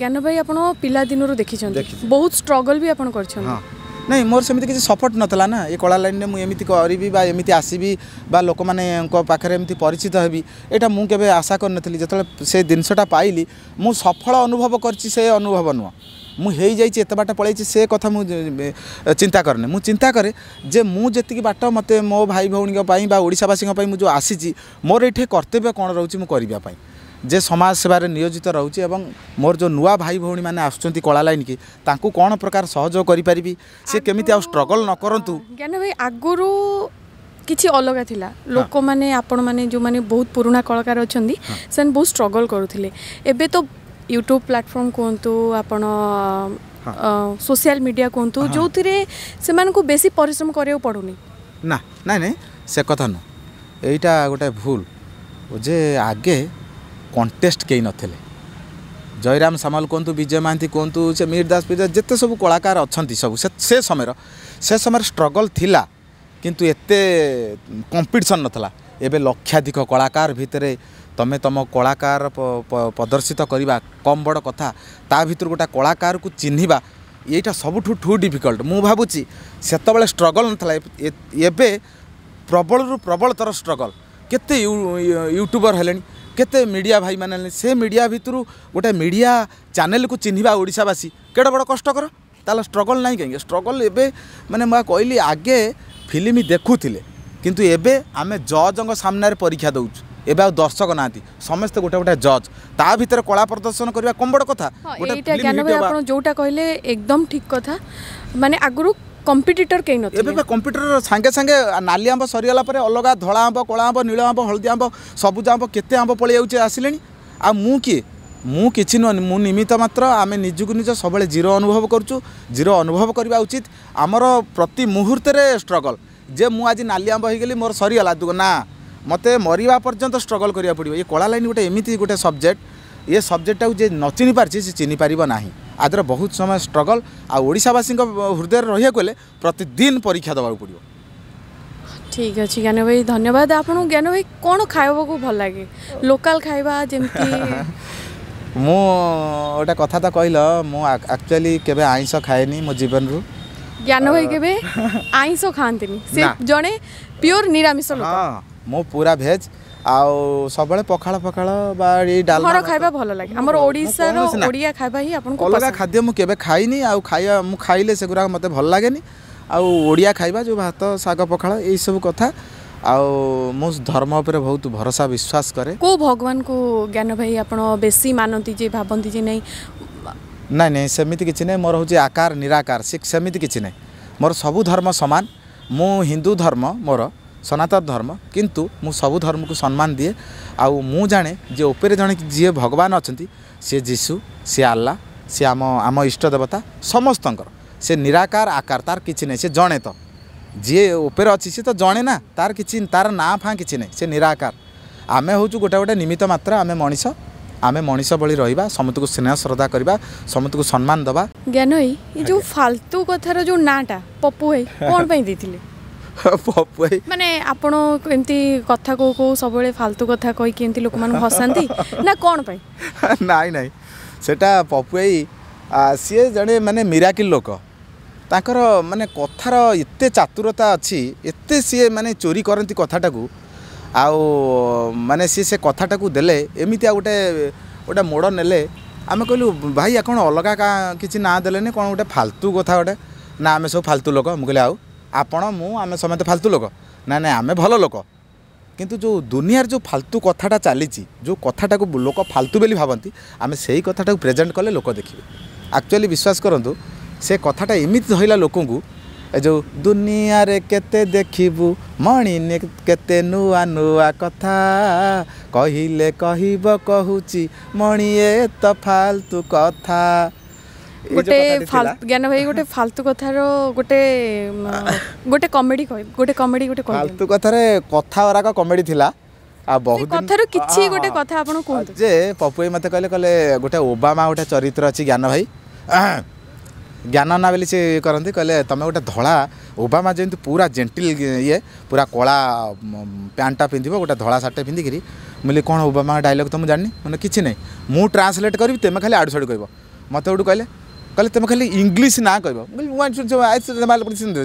ଜ୍ଞାନ ଭାଇ ଆପଣ ପିଲାଦିନରୁ ଦେଖିଛନ୍ତି, ବହୁତ ଷ୍ଟ୍ରଗଲ ବି ଆପଣ କରିଛନ୍ତି। ହଁ, ନାଇଁ, ମୋର ସେମିତି କିଛି ସପୋର୍ଟ ନଥିଲା ନା। ଏ କଳା ଲାଇନ୍ରେ ମୁଁ ଏମିତି କରିବି ବା ଏମିତି ଆସିବି ବା ଲୋକମାନଙ୍କ ପାଖରେ ଏମିତି ପରିଚିତ ହେବି, ଏଇଟା ମୁଁ କେବେ ଆଶା କରିନଥିଲି। ଯେତେବେଳେ ସେ ଜିନିଷଟା ପାଇଲି, ମୁଁ ସଫଳ ଅନୁଭବ କରିଛି। ସେ ଅନୁଭବ ନୁହଁ ମୁଁ ହେଇଯାଇଛି, ଏତେ ବାଟ ପଳେଇଛି, ସେ କଥା ମୁଁ ଚିନ୍ତା କରେନି। ମୁଁ ଚିନ୍ତା କରେ ଯେ ମୁଁ ଯେତିକି ବାଟ ମୋତେ ମୋ ଭାଇ ଭଉଣୀଙ୍କ ପାଇଁ ବା ଓଡ଼ିଶାବାସୀଙ୍କ ପାଇଁ ମୁଁ ଯେଉଁ ଆସିଛି, ମୋର ଏଇଠି କର୍ତ୍ତବ୍ୟ କ'ଣ ରହୁଛି ମୁଁ କରିବା ପାଇଁ, ଯେ ସମାଜ ସେବାରେ ନିୟୋଜିତ ରହୁଛି। ଏବଂ ମୋର ଯେଉଁ ନୂଆ ଭାଇ ଭଉଣୀମାନେ ଆସୁଛନ୍ତି କଳା ଲାଇନ୍କି, ତାଙ୍କୁ କ'ଣ ପ୍ରକାର ସହଯୋଗ କରିପାରିବି, ସେ କେମିତି ଆଉ ଷ୍ଟ୍ରଗଲ୍ ନ କରନ୍ତୁ। ଜ୍ଞାନ ଭାଇ, ଆଗରୁ କିଛି ଅଲଗା ଥିଲା, ଲୋକମାନେ, ଆପଣମାନେ ଯେଉଁମାନେ ବହୁତ ପୁରୁଣା କଳାକାର ଅଛନ୍ତି, ସେମାନେ ବହୁତ ଷ୍ଟ୍ରଗଲ୍ କରୁଥିଲେ। ଏବେ ତ ୟୁଟ୍ୟୁବ୍ ପ୍ଲାଟଫର୍ମ କୁହନ୍ତୁ, ଆପଣ ସୋସିଆଲ ମିଡ଼ିଆ କୁହନ୍ତୁ, ଯେଉଁଥିରେ ସେମାନଙ୍କୁ ବେଶୀ ପରିଶ୍ରମ କରିବାକୁ ପଡ଼ୁନି। ନା, ନାଇଁ ନାଇଁ, ସେ କଥା ନୁହଁ, ଏଇଟା ଗୋଟେ ଭୁଲ ଯେ ଆଗେ କଣ୍ଟେଷ୍ଟ କେହି ନଥିଲେ। ଜୟରାମ ସାମଲ କୁହନ୍ତୁ, ବିଜୟ ମହାନ୍ତି କୁହନ୍ତୁ, ସେ ମୀର ଦାସ, ବିଜୟ, ଯେତେ ସବୁ କଳାକାର ଅଛନ୍ତି ସବୁ ସେ ସମୟରେ ଷ୍ଟ୍ରଗଲ୍ ଥିଲା, କିନ୍ତୁ ଏତେ କମ୍ପିଟିସନ୍ ନଥିଲା। ଏବେ ଲକ୍ଷାଧିକ କଳାକାର ଭିତରେ ତୁମେ ତୁମ କଳାକାର ପ୍ରଦର୍ଶିତ କରିବା କମ୍ ବଡ଼ କଥା? ତା ଭିତରୁ ଗୋଟେ କଳାକାରକୁ ଚିହ୍ନିବା, ଏଇଟା ସବୁଠୁ ଠୁ ଡିଫିକଲ୍ଟ। ମୁଁ ଭାବୁଛି ସେତେବେଳେ ଷ୍ଟ୍ରଗଲ୍ ନଥିଲା, ଏବେ ପ୍ରବଳରୁ ପ୍ରବଳତର ଷ୍ଟ୍ରଗଲ୍। କେତେ ୟୁଟ୍ୟୁବର ହେଲେଣି, କେତେ ମିଡ଼ିଆ ଭାଇମାନେ ହେଲେଣି, ସେ ମିଡ଼ିଆ ଭିତରୁ ଗୋଟେ ମିଡ଼ିଆ ଚ୍ୟାନେଲକୁ ଚିହ୍ନିବା ଓଡ଼ିଶାବାସୀ କେଡ଼େ ବଡ଼ କଷ୍ଟକର। ତାହେଲେ ଷ୍ଟ୍ରଗଲ୍ ନାହିଁ କାହିଁକି? ଷ୍ଟ୍ରଗଲ୍ ଏବେ ମାନେ ମୁଁ କହିଲି, ଆଗେ ଫିଲ୍ମ ଦେଖୁଥିଲେ, କିନ୍ତୁ ଏବେ ଆମେ ଜଜ୍ଙ୍କ ସାମ୍ନାରେ ପରୀକ୍ଷା ଦେଉଛୁ। ଏବେ ଆଉ ଦର୍ଶକ ନାହାନ୍ତି, ସମସ୍ତେ ଗୋଟେ ଗୋଟେ ଜଜ୍। ତା ଭିତରେ କଳା ପ୍ରଦର୍ଶନ କରିବା କମ୍ ବଡ଼ କଥା? ଏଇଟା ଜ୍ଞାନ ଭାଇ ଆପଣ ଯୋଉଟା କହିଲେ ଏକଦମ ଠିକ କଥା। ମାନେ ଆଗରୁ କମ୍ପିଟିଟର କେହି ନଥିଲେ। ଏବେ କମ୍ପ୍ୟୁଟର ସାଙ୍ଗେ ସାଙ୍ଗେ ନାଲି ଆମ୍ବ ସରିଗଲା ପରେ ଅଲଗା ଧଳା ଆମ୍ବ, କଳା ଆମ୍ବ, ନୀଳ ଆମ୍ବ, ହଳଦୀ ଆମ୍ବ, ସବୁଜ ଆମ୍ବ, କେତେ ଆମ୍ବ ପଳେଇ ଯାଉଛି, ଆସିଲେଣି। ଆଉ ମୁଁ କିଏ? ମୁଁ କିଛି ନୁହଁ, ମୁଁ ନିମିତ୍ତ ମାତ୍ର। ଆମେ ନିଜକୁ ନିଜ ସବୁବେଳେ ଜିରୋ ଅନୁଭବ କରୁଛୁ, ଜିରୋ ଅନୁଭବ କରିବା ଉଚିତ। ଆମର ପ୍ରତି ମୁହୂର୍ତ୍ତରେ ଷ୍ଟ୍ରଗଲ୍ ଯେ ମୁଁ ଆଜି ନାଲି ଆମ୍ବ ହେଇଗଲି, ମୋର ସରିଗଲା, ନା, ମୋତେ ମରିବା ପର୍ଯ୍ୟନ୍ତ ଷ୍ଟ୍ରଗଲ୍ କରିବାକୁ ପଡ଼ିବ। ଏ କଳା ଲାଇନ୍ ଗୋଟେ ଏମିତି ଗୋଟେ ସବଜେକ୍ଟ, ଏ ସବଜେକ୍ଟଟାକୁ ଯିଏ ନ ଚିହ୍ନି ପାରିଛି ସେ ଚିହ୍ନି ପାରିବ ନାହିଁ। ଆଦର ବହୁତ ସମୟ ଷ୍ଟ୍ରଗଲ୍। ଆଉ ଓଡ଼ିଶାବାସୀଙ୍କ ହୃଦୟରେ ରହିବାକୁ ହେଲେ ପ୍ରତିଦିନ ପରୀକ୍ଷା ଦେବାକୁ ପଡ଼ିବ। ଠିକ୍ ଅଛି ଜ୍ଞାନ ଭାଇ, ଧନ୍ୟବାଦ ଆପଣଙ୍କୁ। ଜ୍ଞାନ ଭାଇ, କ'ଣ ଖାଇବାକୁ ଭଲ ଲାଗେ, ଲୋକାଲ ଖାଇବା ଯେମିତି? ମୁଁ ଗୋଟେ କଥା ତ କହିଲ, ମୁଁ ଆକ୍ଚୁଆଲି କେବେ ଆଇଁଷ ଖାଏନି ମୋ ଜୀବନରୁ। ଜ୍ଞାନ ଭାଇ କେବେ ଆଇଁଷ ଖାଆନ୍ତିନି, ସେ ଜଣେ ପିଓର ନିରାମିଷ ଲୋକ। ମୁଁ ପୁରା ଭେଜ୍, ଆଉ ସବୁବେଳେ ପଖାଳ ଫଖାଳ ବା ଏଇ ଡାଲମା। ଘର ଖାଇବା ଭଲ ଲାଗେ, ଆମର ଓଡ଼ିଶାର ଓଡ଼ିଆ ଖାଇବା ହିଁ ଆପଣଙ୍କୁ? ଅଲଗା ଖାଦ୍ୟ ମୁଁ କେବେ ଖାଇନି, ଆଉ ଖାଇବା ମୁଁ ଖାଇଲେ ସେଗୁଡ଼ାକ ମୋତେ ଭଲ ଲାଗେନି। ଆଉ ଓଡ଼ିଆ ଖାଇବା ଯେଉଁ ଭାତ, ଶାଗ, ପଖାଳ, ଏଇସବୁ କଥା। ଆଉ ମୁଁ ଧର୍ମ ଉପରେ ବହୁତ ଭରସା, ବିଶ୍ୱାସ କରେ। କେଉଁ ଭଗବାନକୁ ଜ୍ଞାନ ଭାଇ ଆପଣ ବେଶୀ ମାନନ୍ତି, ଯେ ଭାବନ୍ତି ଯେ ନାଇଁ ନାଇଁ ନାଇଁ, ସେମିତି କିଛି ନାହିଁ। ମୋର ହେଉଛି ଆକାର ନିରାକାର, ସେମିତି କିଛି ନାହିଁ। ମୋର ସବୁ ଧର୍ମ ସମାନ। ମୁଁ ହିନ୍ଦୁ ଧର୍ମ, ମୋର ସନାତନ ଧର୍ମ, କିନ୍ତୁ ମୁଁ ସବୁ ଧର୍ମକୁ ସମ୍ମାନ ଦିଏ। ଆଉ ମୁଁ ଜାଣେ ଯେ ଉପରେ ଜଣେ ଯିଏ ଭଗବାନ ଅଛନ୍ତି, ସିଏ ଯୀଶୁ, ସିଏ ଆଲ୍ଲା, ସିଏ ଆମ ଇଷ୍ଟ ଦେବତା ସମସ୍ତଙ୍କର। ସେ ନିରାକାର ଆକାର, ତାର କିଛି ନାହିଁ। ସେ ଜଣେ ତ, ଯିଏ ଉପରେ ଅଛି ସେ ତ ଜଣେ ନା, ତାର କିଛି ତାର ନାଁ ଫାଁ କିଛି ନାହିଁ, ସେ ନିରାକାର। ଆମେ ହେଉଛୁ ଗୋଟେ ଗୋଟେ ନିମିତ୍ତ ମାତ୍ର। ଆମେ ମଣିଷ, ଆମେ ମଣିଷ ଭଳି ରହିବା, ସମସ୍ତଙ୍କୁ ସ୍ନେହ ଶ୍ରଦ୍ଧା କରିବା, ସମସ୍ତଙ୍କୁ ସମ୍ମାନ ଦେବା। ଜ୍ଞାନ ଭାଇ, ଏ ଯୋଉ ଫାଲତୁ କଥାର ଯୋଉ ନାଁଟା ପପୁ ଭାଇ କ'ଣ ପାଇଁ ଦେଇଥିଲେ? ପପୁ ଭାଇ ମାନେ ଆପଣ ଏମିତି କଥା କହୁ କହୁ ସବୁବେଳେ ଫାଲତୁ କଥା କହିକି ଏମିତି ଲୋକମାନଙ୍କୁ ହସାନ୍ତି ନା କ'ଣ ପାଇଁ? ନାଇଁ ନାଇଁ, ସେଟା ପପୁ ଭାଇ ସିଏ ଜଣେ ମାନେ ମିରାକିଲ୍ ଲୋକ। ତାଙ୍କର ମାନେ କଥାର ଏତେ ଚାତୁରତା ଅଛି, ଏତେ ସିଏ ମାନେ ଚୋରି କରନ୍ତି କଥାଟାକୁ, ଆଉ ମାନେ ସିଏ ସେ କଥାଟାକୁ ଦେଲେ ଏମିତି ଆଉ ଗୋଟେ ଗୋଟେ ମୋଡ଼ ନେଲେ। ଆମେ କହିଲୁ, ଭାଇ କ'ଣ ଅଲଗା କିଛି ନାଁ ଦେଲେନି, କ'ଣ ଗୋଟେ ଫାଲତୁ କଥା ଗୋଟେ ନା? ଆମେ ସବୁ ଫାଲତୁ ଲୋକ। ମୁଁ କହିଲି, ଆଉ ଆପଣ, ମୁଁ, ଆମେ ସମସ୍ତେ ଫାଲତୁ ଲୋକ? ନା ନାଇଁ, ଆମେ ଭଲ ଲୋକ, କିନ୍ତୁ ଯେଉଁ ଦୁନିଆରେ ଯେଉଁ ଫାଲତୁ କଥାଟା ଚାଲିଛି, ଯେଉଁ କଥାଟାକୁ ଲୋକ ଫାଲତୁ ବୋଲି ଭାବନ୍ତି, ଆମେ ସେଇ କଥାଟାକୁ ପ୍ରେଜେଣ୍ଟ କଲେ ଲୋକ ଦେଖିବେ। ଆକ୍ଚୁଆଲି ବିଶ୍ୱାସ କରନ୍ତୁ, ସେ କଥାଟା ଏମିତି ଧଇଲା ଲୋକଙ୍କୁ। ଏ ଯେଉଁ ଦୁନିଆରେ କେତେ ଦେଖିବୁ ମଣି, କେତେ ନୂଆ ନୂଆ କଥା କହିଲେ କହିବ, କହୁଛି ମଣି ଏ ତ ଫାଲତୁ କଥା। ଗୋଟେ ଜ୍ଞାନ ଭାଇ, ଗୋଟେ ଫାଲତୁ କଥାର ଗୋଟେ ଗୋଟେ କମେଡି କହି, ଗୋଟେ କମେଡି ଗୋଟେ। ଫାଲତୁ କଥାରେ କଥା ଗୁରାକ କମେଡି ଥିଲା। ଆଉ ବହୁତ କଥାରୁ କିଛି ଗୋଟେ କଥା ଆପଣ କୁହନ୍ତୁ। ଯେ ପପୁ ଭାଇ ମୋତେ କହିଲେ, କହିଲେ ଗୋଟେ ଓବାମା ଗୋଟେ ଚରିତ୍ର ଅଛି ଜ୍ଞାନ ଭାଇ, ଜ୍ଞାନ ନା ବୋଲି ସେ କରନ୍ତି। କହିଲେ ତୁମେ ଗୋଟେ ଧଳା ଓବାମା ଯେମିତି ପୁରା ଜେଣ୍ଟିଲ୍ ଇଏ, ପୁରା କଳା ପ୍ୟାଣ୍ଟଟା ପିନ୍ଧିବ, ଗୋଟେ ଧଳା ସାର୍ଟଟା ପିନ୍ଧିକିରି। ମୁଁ କହିଲି, କ'ଣ ଓବାମା ଡାଇଲଗ୍ ତ ମୁଁ ଜାଣିନି। ମାନେ କିଛି ନାହିଁ, ମୁଁ ଟ୍ରାନ୍ସଲେଟ୍ କରିବି, ତୁମେ ଖାଲି ଆଡ଼ୁ ସାଡ଼ୁ କହିବ। ମୋତେ ଗୋଟେ କହିଲେ, କହିଲେ ତୁମେ ଖାଲି ଇଂଲିଶ ନାଁ କହିବ। ମୁଁ କହିଲି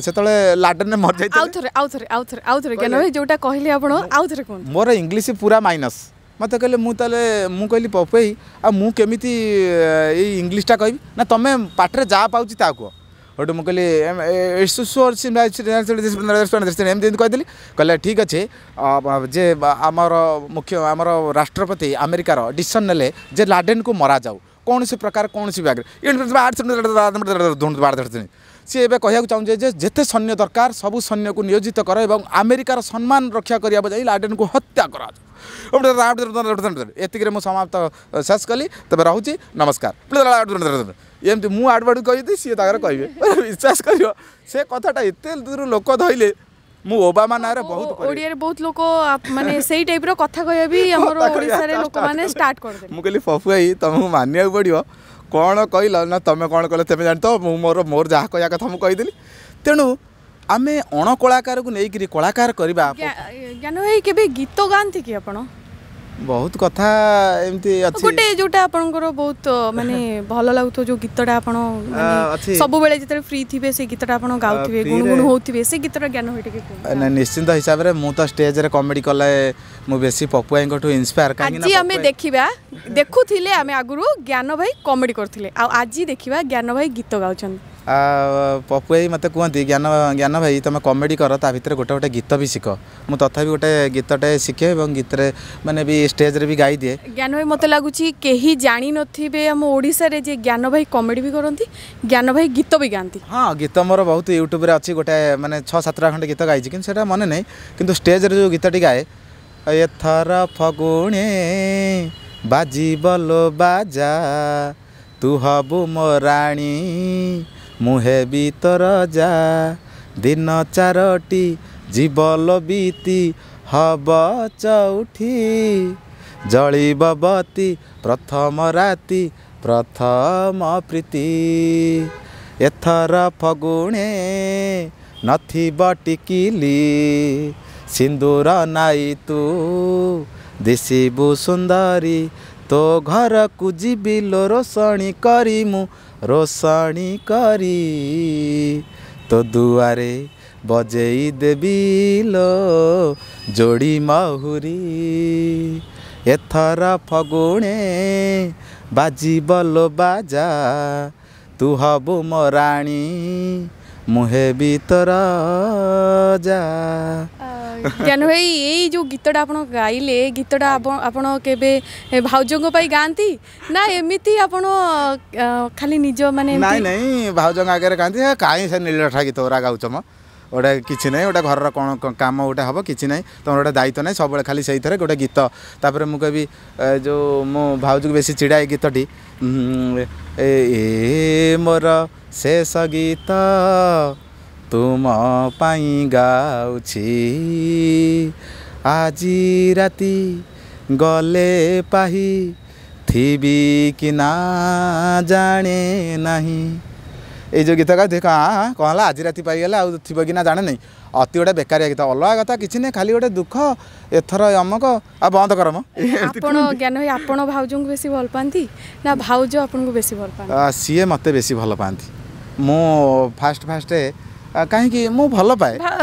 ସେତେବେଳେ ଲାଡେନରେ ମରିଯାଇଥିଲି। ଆଉଥରେ ଆଉଥରେ ଆଉଥରେ ଆଉଥରେ ଜ୍ଞାନ ଭାଇ, ଯୋଉଟା କହିଲେ ଆପଣ ଆଉଥରେ କୁହନ୍ତୁ। ମୋର ଇଂଲିଶ ପୁରା ମାଇନସ୍। ମୋତେ କହିଲେ, ମୁଁ ତାହେଲେ ମୁଁ କହିଲି, ପପେଇ ଆଉ ମୁଁ କେମିତି ଏଇ ଇଂଲିଶଟା କହିବି? ନା, ତୁମେ ପାଟିରେ ଯାହା ପାଉଛି ତା କୁହ। ସେଠୁ ମୁଁ କହିଲି ଏମିତି ଏମିତି କହିଦେଲି। କହିଲେ ଠିକ୍ ଅଛି, ଯେ ଆମର ମୁଖ୍ୟ ଆମର ରାଷ୍ଟ୍ରପତି ଆମେରିକାର ଡିସିସନ୍ ନେଲେ ଯେ ଲାଡେନକୁ ମରାଯାଉ କୌଣସି ପ୍ରକାର କୌଣସି ବ୍ୟାଗରେ। ସିଏ ଏବେ କହିବାକୁ ଚାହୁଁছে ଯେ ଯେତେ ସୈନ୍ୟ ଦରକାର ସବୁ ସୈନ୍ୟକୁ ନିୟୋଜିତ କର ଏବଂ ଆମେରିକାର ସମ୍ମାନ ରକ୍ଷା କରିବାକୁ ଯାଇ ଲାଡେନକୁ ହତ୍ୟା କରାଯାଉ। ଏତିକିରେ ମୁଁ ସମାପ୍ତ ଶେଷ କଲି। ତେବେ ରହୁଛି, ନମସ୍କାର। ଏମିତି ମୁଁ ଆଡ଼ୁ ଆଡ଼ୁ କହିବି, ସିଏ ତାଙ୍କର କହିବେ। ବିଶ୍ୱାସ କରିବ, ସେ କଥାଟା ଏତେ ଦୂର ଲୋକ ଧଇଲେ। ମୁଁ ଓବାମା ନାଁରେ ବହୁତ ଓଡ଼ିଆରେ ବହୁତ ଲୋକ ମାନେ ସେଇ ଟାଇପ୍ର କଥା କହିବା ବି ଆମର ଓଡ଼ିଶାରେ ଲୋକମାନେ ଷ୍ଟାର୍ଟ କରିଦେଲେ। ମୁଁ କହିଲି, ପପୁ ଭାଇ ତମକୁ ମାନିବାକୁ ପଡ଼ିବ, କ'ଣ କହିଲ? ନା, ତମେ କ'ଣ କହିଲ ତମେ ଜାଣିଥ, ମୁଁ ମୋର ମୋର ଯାହା କହିବା କଥା ମୁଁ କହିଦେଲି। ତେଣୁ ଆମେ ଅଣକଳାକାରକୁ ନେଇକିରି କଳାକାର କରିବା। ଜ୍ଞାନ ଭାଇ, କେବେ ଗୀତ ଗାଆନ୍ତି କି ଆପଣ? ବହୁତ କଥା ଏମିତି ଅଛି। ଗୋଟେ ଯୋଉଟା ଆପଣଙ୍କର ବହୁତ ମାନେ ଭଲ ଲାଗୁଥିବ, ଯୋଉ ଗୀତଟା ଆପଣ ସବୁବେଳେ ଯେତେବେଳେ ଫ୍ରି ଥିବେ ସେଇ ଗୀତଟା ଆପଣ ଗାଉଥିବେ, ଗୁଣୁଗୁଣୁ ହଉଥିବେ, ସେ ଗୀତଟା ଜ୍ଞାନ ଭାଇ ଟିକେ କୁହନ୍ତୁ। ନିଶ୍ଚିନ୍ତ ହିସାବରେ ମୁଁ ତ ଷ୍ଟେଜରେ କମେଡି କଲେ ମୁଁ ବେଶୀ ପପୁ ଭାଇଙ୍କଠୁ ଇନ୍ସପାୟାର। କାହିଁକି ଆଜି ଆମେ ଦେଖିବା, ଦେଖୁଥିଲେ ଆମେ ଆଗରୁ ଜ୍ଞାନ ଭାଇ କମେଡି କରୁଥିଲେ, ଆଉ ଆଜି ଦେଖିବା ଜ୍ଞାନ ଭାଇ ଗୀତ ଗାଉଛନ୍ତି। ପପୁ ଭାଇ ମୋତେ କୁହନ୍ତି, ଜ୍ଞାନ ଜ୍ଞାନ ଭାଇ ତୁମେ କମେଡ଼ି କର, ତା ଭିତରେ ଗୋଟେ ଗୋଟେ ଗୀତ ବି ଶିଖ। ମୁଁ ତଥାପି ଗୋଟେ ଗୀତଟେ ଶିଖେ ଏବଂ ଗୀତରେ ମାନେ ବି ଷ୍ଟେଜ୍ରେ ବି ଗାଇଦିଏ। ଜ୍ଞାନ ଭାଇ, ମୋତେ ଲାଗୁଛି କେହି ଜାଣିନଥିବେ ଆମ ଓଡ଼ିଶାରେ ଯେ ଜ୍ଞାନ ଭାଇ କମେଡ଼ି ବି କରନ୍ତି, ଜ୍ଞାନ ଭାଇ ଗୀତ ବି ଗାଆନ୍ତି। ହଁ, ଗୀତ ମୋର ବହୁତ ୟୁଟ୍ୟୁବରେ ଅଛି। ଗୋଟେ ମାନେ 6 7ଟା ଖଣ୍ଡେ ଗୀତ ଗାଇଛି, କିନ୍ତୁ ସେଇଟା ମନେ ନାହିଁ। କିନ୍ତୁ ଷ୍ଟେଜ୍ରେ ଯେଉଁ ଗୀତଟି ଗାଏ, ଏଥର ଫଗୁଣେ ବାଜିବ ଲୋ ବାଜା, ତୁ ହବୁ ମୋ ରାଣୀ ମୁଁ ହେବି ତୋ ରଜା, ଦିନ ଚାରୋଟି ଯିବ ଲୋ ବିତି ହବ ଚଉଠି, ଜଳିବ ବତୀ ପ୍ରଥମ ରାତି ପ୍ରଥମ ପ୍ରୀତି, ଏଥର ଫଗୁଣେ ନଥିବ ଟିକିଲି, ସିନ୍ଦୁର ନାଇ ତୁ ଦିଶିବୁ ସୁନ୍ଦରୀ, ତୋ ଘରକୁ ଯିବି ଲୋ ରୋଷଣୀ କରି, ମୁଁ ରୋଷଣୀ କରି ତୋ ଦୁଆରେ ବଜେଇ ଦେବି ଲୋ ଯୋଡ଼ି ମହୁରୀ, ଏଥର ଫଗୁଣେ ବାଜିବ ଲୋ ବାଜା, ତୁ ହବୁ ମୋ ରାଣୀ ମୁଁ ହେବି ତୋ ରଜା। ଜ୍ଞାନ ଭାଇ, ଏଇ ଯୋଉ ଗୀତଟା ଆପଣ ଗାଇଲେ, ଏ ଗୀତଟା ଆପଣ କେବେ ଭାଉଜଙ୍କ ପାଇଁ ଗାଆନ୍ତି ନା ଏମିତି ଆପଣ ଖାଲି ନିଜ ମାନେ ନାଇଁ ନାଇଁ, ଭାଉଜଙ୍କ ଆଗରେ ଗାଆନ୍ତି? କାହିଁ ସେ ନୀଳଠା ଗୀତ ଗୁରା ଗାଉଛ ମ, ଗୋଟେ କିଛି ନାହିଁ, ଗୋଟେ ଘରର କ'ଣ କାମ ଗୋଟେ ହେବ କିଛି ନାହିଁ, ତୁମର ଗୋଟେ ଦାୟିତ୍ୱ ନାହିଁ, ସବୁବେଳେ ଖାଲି ସେଇଥିରେ ଗୋଟେ ଗୀତ। ତାପରେ ମୁଁ କହିବି ଯେଉଁ ମୁଁ ଭାଉଜକୁ ବେଶୀ ଚିଡ଼ାଏ ଗୀତଟି, ଏ ମୋର ଶେଷ ଗୀତ ତୁମ ପାଇଁ ଗାଉଛି, ଆଜି ରାତି ଗଲେ ପାହି ଥିବି କି ନା ଜାଣେ ନାହିଁ। ଏଇ ଯେଉଁ ଗୀତ ଗାଉ ଦେଖ, କ'ଣ ହେଲା ଆଜି ରାତି ପାଇଗଲେ ଆଉ ଥିବ କି ନା ଜାଣେ ନାହିଁ। ଅତି ଗୋଟେ ବେକାରିଆ ଗୀତ, ଅଲଗା କଥା କିଛି ନାହିଁ, ଖାଲି ଗୋଟେ ଦୁଃଖ, ଏଥର ଅମକ, ଆଉ ବନ୍ଦ କର ମ। ଆପଣ ଜ୍ଞାନ ଭାଇ, ଆପଣ ଭାଉଜଙ୍କୁ ବେଶୀ ଭଲ ପାଆନ୍ତି ନା ଭାଉଜ ଆପଣଙ୍କୁ ବେଶୀ ଭଲ ପାଆନ୍ତି? ସିଏ ମୋତେ ବେଶୀ ଭଲ ପାଆନ୍ତି। ମୁଁ ଫାଷ୍ଟ ଫାଷ୍ଟ କାହିଁକି ମୁଁ ଭଲ ପାଏ।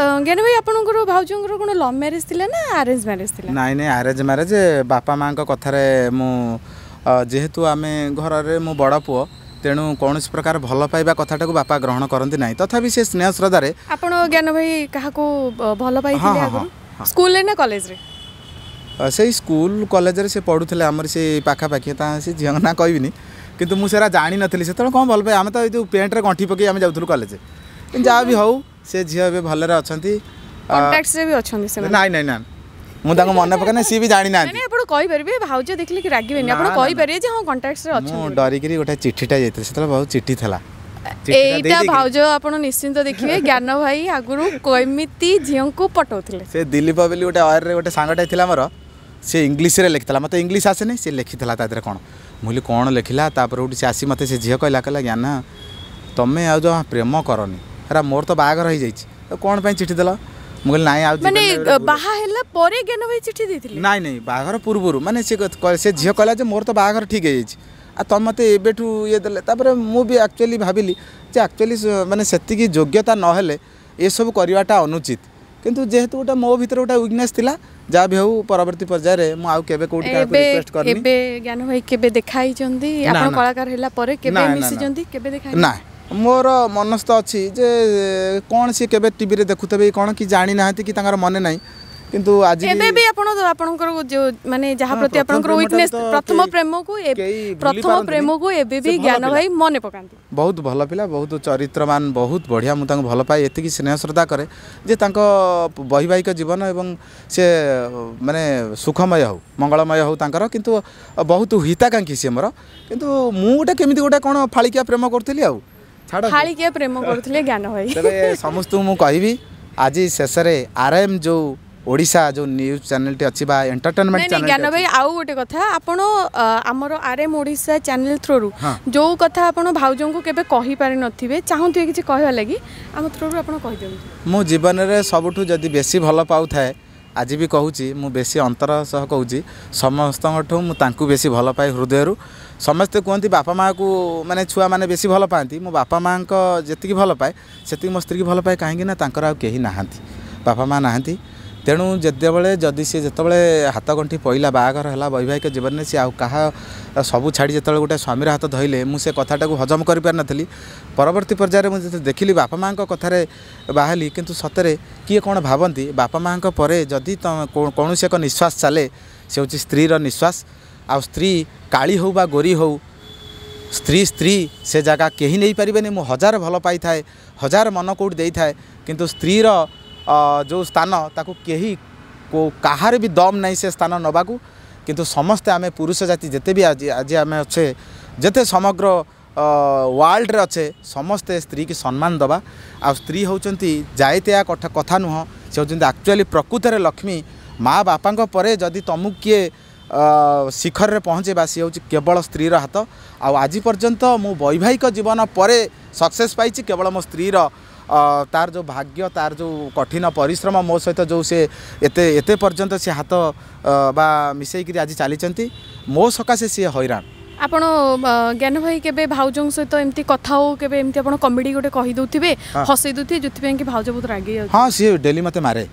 ଜ୍ଞାନ ଭାଇ, ଆପଣଙ୍କର ଭାଉଜଙ୍କର କ'ଣ ଲଭ୍ ମ୍ୟାରେଜ୍ ଥିଲା ନା ଆରେଞ୍ଜ ମ୍ୟାରେଜ୍ ଥିଲା? ନାଇଁ ନାଇଁ, ଆରେଞ୍ଜ ମ୍ୟାରେଜ୍। ବାପା ମାଆଙ୍କ କଥାରେ ମୁଁ, ଯେହେତୁ ଆମେ ଘରରେ ମୁଁ ବଡ଼ ପୁଅ, ତେଣୁ କୌଣସି ପ୍ରକାର ଭଲ ପାଇବା କଥାଟାକୁ ବାପା ଗ୍ରହଣ କରନ୍ତି ନାହିଁ, ତଥାପି ସେ ସ୍ନେହ ଶ୍ରଦ୍ଧାରେ। ଆପଣ ଜ୍ଞାନ ଭାଇ କାହାକୁ ଭଲ ପାଇଥିଲେ ଆଗରୁ, ସ୍କୁଲରେ ନା କଲେଜରେ? ସେଇ ସ୍କୁଲ କଲେଜରେ ସେ ପଢ଼ୁଥିଲେ ଆମର ସେ ପାଖାପାଖି, ତା ସେ ଝିଅଙ୍କ ନାଁ କହିବିନି, କିନ୍ତୁ ମୁଁ ସେଟା ଜାଣିନଥିଲି ସେତେବେଳେ କ'ଣ ଭଲ ପାଏ। ଆମେ ତ ଏଇ ଯେଉଁ ପ୍ୟାଣ୍ଟରେ ଗଣ୍ଠି ପକାଇ ଆମେ ଯାଉଥିଲୁ କଲେଜ। ଯାହା ବି ହଉ, ସେ ଝିଅ ଏବେ ଭଲରେ ଅଛନ୍ତି। କଣ୍ଟାକ୍ଟରେ ବି ଅଛନ୍ତି ସେମାନେ? ନାଇଁ ନାଇଁ ନା, ମୁଁ ତାଙ୍କୁ ମନେ ପକାଏ, ସିଏ ବି ଜାଣିନାହାନ୍ତି। ଆପଣ କହିପାରିବେ, ଭାଉଜ ଦେଖିଲେ କି ରାଗିବେନି, ଆପଣ କହିପାରିବେ ଯେ ହଁ କଣ୍ଟାକ୍ଟରେ ଅଛନ୍ତି? ମୁଁ ଡରିକିରି ଗୋଟେ ଚିଠିଟା ଯାଇଥିଲି, ସେତେବେଳେ ବହୁତ ଚିଠି ଥିଲା। ଏଇଟା ଭାଉଜ ଆପଣ ନିଶ୍ଚିନ୍ତ ଦେଖିବେ ଜ୍ଞାନ ଭାଇ ଆଗରୁ କେମିତି ଝିଅଙ୍କୁ ପଟଉଥିଲେ। ସେ ଦିଲ୍ଲୀପ ବୋଲି ଗୋଟେ ଅୟରେ ଗୋଟେ ସାଙ୍ଗଟେ ଥିଲା ମୋର, ସେ ଇଂଲିଶରେ ଲେଖିଥିଲା, ମୋତେ ଇଂଲିଶ ଆସେନି। ସେ ଲେଖିଥିଲା ତା ଦେହରେ କ'ଣ, ମୁଁ କହିଲି କ'ଣ ଲେଖିଲା? ତାପରେ ଗୋଟେ ସେ ଆସି ମୋତେ ସେ ଝିଅ କହିଲା, କହିଲା ଜ୍ଞାନ ତମେ ଆଉ ଜମା ପ୍ରେମ କରନି, ହେରା ମୋର ତ ବାହାଘର ହେଇଯାଇଛି, ତ କ'ଣ ପାଇଁ ଚିଠି ଦେଲ? ମୁଁ କହିଲି ନାଇଁ। ଆଉ ମାନେ ବାହା ହେଲା ପରେ ଜ୍ଞାନ ଭାଇ ଚିଠି ଦେଇଥିଲେ? ନାଇଁ ନାଇଁ, ବାହାଘର ପୂର୍ବରୁ। ମାନେ ସେ ଝିଅ କହିଲା ଯେ ମୋର ତ ବାହାଘର ଠିକ୍ ହେଇଯାଇଛି, ଆଉ ତମେ ମୋତେ ଏବେଠୁ ଇଏ ଦେଲେ। ତାପରେ ମୁଁ ବି ଆକ୍ଚୁଆଲି ଭାବିଲି ଯେ ଆକ୍ଚୁଆଲି ମାନେ ସେତିକି ଯୋଗ୍ୟତା ନହେଲେ ଏସବୁ କରିବାଟା ଅନୁଚିତ, କିନ୍ତୁ ଯେହେତୁ ଗୋଟେ ମୋ ଭିତରେ ଗୋଟେ ୱିକନେସ୍ ଥିଲା, ଯାହା ବି ହଉ ପରବର୍ତ୍ତୀ ପର୍ଯ୍ୟାୟରେ ମୁଁ ଆଉ କେବେ କୋଉଠି କାହାକୁ ରିକ୍ୱେଷ୍ଟ କରିନି। ଏବେ ଜ୍ଞାନ ଭାଇ କେବେ ଦେଖା ହେଇଛନ୍ତି? ଆପଣ କଳାକାର ହେଲା ପରେ କେବେ ମିଶିଛନ୍ତି, କେବେ ଦେଖା? ନା, ମୋର ମନସ୍ଥ ଅଛି ଯେ କ'ଣ ସିଏ କେବେ ଟିଭିରେ ଦେଖୁଥିବେ କ'ଣ କି ଜାଣିନାହାନ୍ତି କି ତାଙ୍କର ମନେ ନାହିଁ, କିନ୍ତୁ ଆଜି ଏବେ ବି ଆପଣ ଆପଣଙ୍କର ଯୋଉ ମାନେ ଯାହା ପ୍ରତି ଆପଣଙ୍କର ୱିକନେସ୍, ପ୍ରଥମ ପ୍ରେମକୁ, ପ୍ରଥମ ପ୍ରେମକୁ ଏବେ ବି ଜ୍ଞାନ ଭାଇ ମନେ ପକାନ୍ତି? ବହୁତ ଭଲ ପିଲା, ବହୁତ ଚରିତ୍ରବାନ, ବହୁତ ବଢ଼ିଆ। ମୁଁ ତାଙ୍କୁ ଭଲ ପାଏ, ଏତିକି ସ୍ନେହ ଶ୍ରଦ୍ଧା କରେ ଯେ ତାଙ୍କ ବୈବାହିକ ଜୀବନ ଏବଂ ସେ ମାନେ ସୁଖମୟ ହଉ, ମଙ୍ଗଳମୟ ହଉ ତାଙ୍କର। କିନ୍ତୁ ବହୁତ ହିତାକାଂକ୍ଷୀ ସିଏ ମୋର। କିନ୍ତୁ ମୁଁ ଗୋଟେ କେମିତି ଗୋଟେ କ'ଣ ଫାଳିକିଆ ପ୍ରେମ କରୁଥିଲି, ଆଉ ଛାଡ଼, ଫାଳିକିଆ ପ୍ରେମ କରୁଥିଲେ ଜ୍ଞାନ ଭାଇ। ତେବେ ସମସ୍ତଙ୍କୁ ମୁଁ କହିବି, ଆଜି ଶେଷରେ ଆର୍ ଏମ୍ ଯେଉଁ ଓଡ଼ିଶା ଯେଉଁ ନ୍ୟୁଜ୍ ଚ୍ୟାନେଲଟି ଅଛି ବା ଏଣ୍ଟରଟେନମେଣ୍ଟ ଚ୍ୟାନେଲ। ଜ୍ଞାନ ଭାଇ, ଆଉ ଗୋଟେ କଥା, ଆପଣ ଆମର ଆର୍ ଏମ୍ ଓଡ଼ିଶା ଚ୍ୟାନେଲ ଥ୍ରୋରୁ ଯେଉଁ କଥା ଆପଣ ଭାଉଜଙ୍କୁ କେବେ କହିପାରିନଥିବେ, ଚାହୁଁଥିବେ କିଛି କହିବା ଲାଗି, ଆମ ଥ୍ରୋରୁ ଆପଣ କହିଦିଅନ୍ତୁ। ମୁଁ ଜୀବନରେ ସବୁଠୁ ଯଦି ବେଶୀ ଭଲ ପାଉଥାଏ, ଆଜି ବି କହୁଛି, ମୁଁ ବେଶୀ ଅନ୍ତର ସହ କହୁଛି, ସମସ୍ତଙ୍କଠୁ ମୁଁ ତାଙ୍କୁ ବେଶୀ ଭଲ ପାଏ ହୃଦୟରୁ। ସମସ୍ତେ କୁହନ୍ତି ବାପା ମାଆକୁ ମାନେ ଛୁଆମାନେ ବେଶୀ ଭଲ ପାଆନ୍ତି, ମୁଁ ବାପା ମାଆଙ୍କ ଯେତିକି ଭଲ ପାଏ ସେତିକି ମୋ ସ୍ତ୍ରୀକି ଭଲ ପାଏ। କାହିଁକି ନା ତାଙ୍କର ଆଉ କେହି ନାହାନ୍ତି, ବାପା ମା' ନାହାନ୍ତି। ତେଣୁ ଯେତେବେଳେ ଯଦି ସିଏ ଯେତେବେଳେ ହାତ ଗଣ୍ଠି ପଇଲା, ବାହାଘର ହେଲା, ବୈବାହିକ ଜୀବନରେ ସିଏ ଆଉ କାହା ସବୁ ଛାଡ଼ି ଯେତେବେଳେ ଗୋଟେ ସ୍ୱାମୀର ହାତ ଧଇଲେ, ମୁଁ ସେ କଥାଟାକୁ ହଜମ କରିପାରିନଥିଲି। ପରବର୍ତ୍ତୀ ପର୍ଯ୍ୟାୟରେ ମୁଁ ଯେତେବେଳେ ଦେଖିଲି ବାପା ମାଆଙ୍କ କଥାରେ ବାହାରିଲି, କିନ୍ତୁ ସତରେ କିଏ କ'ଣ ଭାବନ୍ତି, ବାପା ମାଆଙ୍କ ପରେ ଯଦି କୌଣସି ଏକ ନିଶ୍ୱାସ ଚାଲେ, ସେ ହେଉଛି ସ୍ତ୍ରୀର ନିଶ୍ୱାସ। ଆଉ ସ୍ତ୍ରୀ କାଳି ହେଉ ବା ଗୋରୀ ହେଉ, ସ୍ତ୍ରୀ ସ୍ତ୍ରୀ, ସେ ଜାଗା କେହି ନେଇପାରିବେନି। ମୁଁ ହଜାର ଭଲ ପାଇଥାଏ, ହଜାର ମନ କେଉଁଠି ଦେଇଥାଏ, କିନ୍ତୁ ସ୍ତ୍ରୀର ଯେଉଁ ସ୍ଥାନ ତାକୁ କେହି କାହାର ବି ଦମ୍ ନାହିଁ ସେ ସ୍ଥାନ ନେବାକୁ। କିନ୍ତୁ ସମସ୍ତେ ଆମେ ପୁରୁଷ ଜାତି ଯେତେ ବି ଆଜି ଆଜି ଆମେ ଅଛେ, ଯେତେ ସମଗ୍ର ୱାର୍ଲଡ଼ରେ ଅଛେ, ସମସ୍ତେ ସ୍ତ୍ରୀକି ସମ୍ମାନ ଦେବା। ଆଉ ସ୍ତ୍ରୀ ହେଉଛନ୍ତି ଜାଇତେୟା କଥା ନୁହଁ, ସେ ହେଉଛନ୍ତି ଆକ୍ଚୁଆଲି ପ୍ରକୃତରେ ଲକ୍ଷ୍ମୀ। ମା ବାପାଙ୍କ ପରେ ଯଦି ତୁମକୁ କିଏ ଶିଖରରେ ପହଞ୍ଚେଇବା, ସିଏ ହେଉଛି କେବଳ ସ୍ତ୍ରୀର ହାତ। ଆଉ ଆଜି ପର୍ଯ୍ୟନ୍ତ ମୁଁ ବୈବାହିକ ଜୀବନ ପରେ ସକ୍ସେସ୍ ପାଇଛି କେବଳ ମୋ ସ୍ତ୍ରୀର, ତାର ଯେଉଁ ଭାଗ୍ୟ, ତାର ଯେଉଁ କଠିନ ପରିଶ୍ରମ, ମୋ ସହିତ ଯେଉଁ ସେ ଏତେ ଏତେ ପର୍ଯ୍ୟନ୍ତ ସେ ହାତ ବା ମିଶେଇକିରି ଆଜି ଚାଲିଛନ୍ତି, ମୋ ସକାଶେ ସିଏ ହଇରାଣ। ଆପଣ ଜ୍ଞାନ ଭାଇ କେବେ ଭାଉଜଙ୍କ ସହିତ ଏମିତି କଥା ହଉ, କେବେ ଏମିତି ଆପଣ କମେଡ଼ି ଗୋଟେ କହିଦେଉଥିବେ, ହସେଇ ଦେଉଥିବେ, ଯେଉଁଥିପାଇଁ କି ଭାଉଜ ବହୁତ ରାଗି ଯାଉଛି? ହଁ, ସିଏ ଡେଲି ମୋତେ ମାରେ,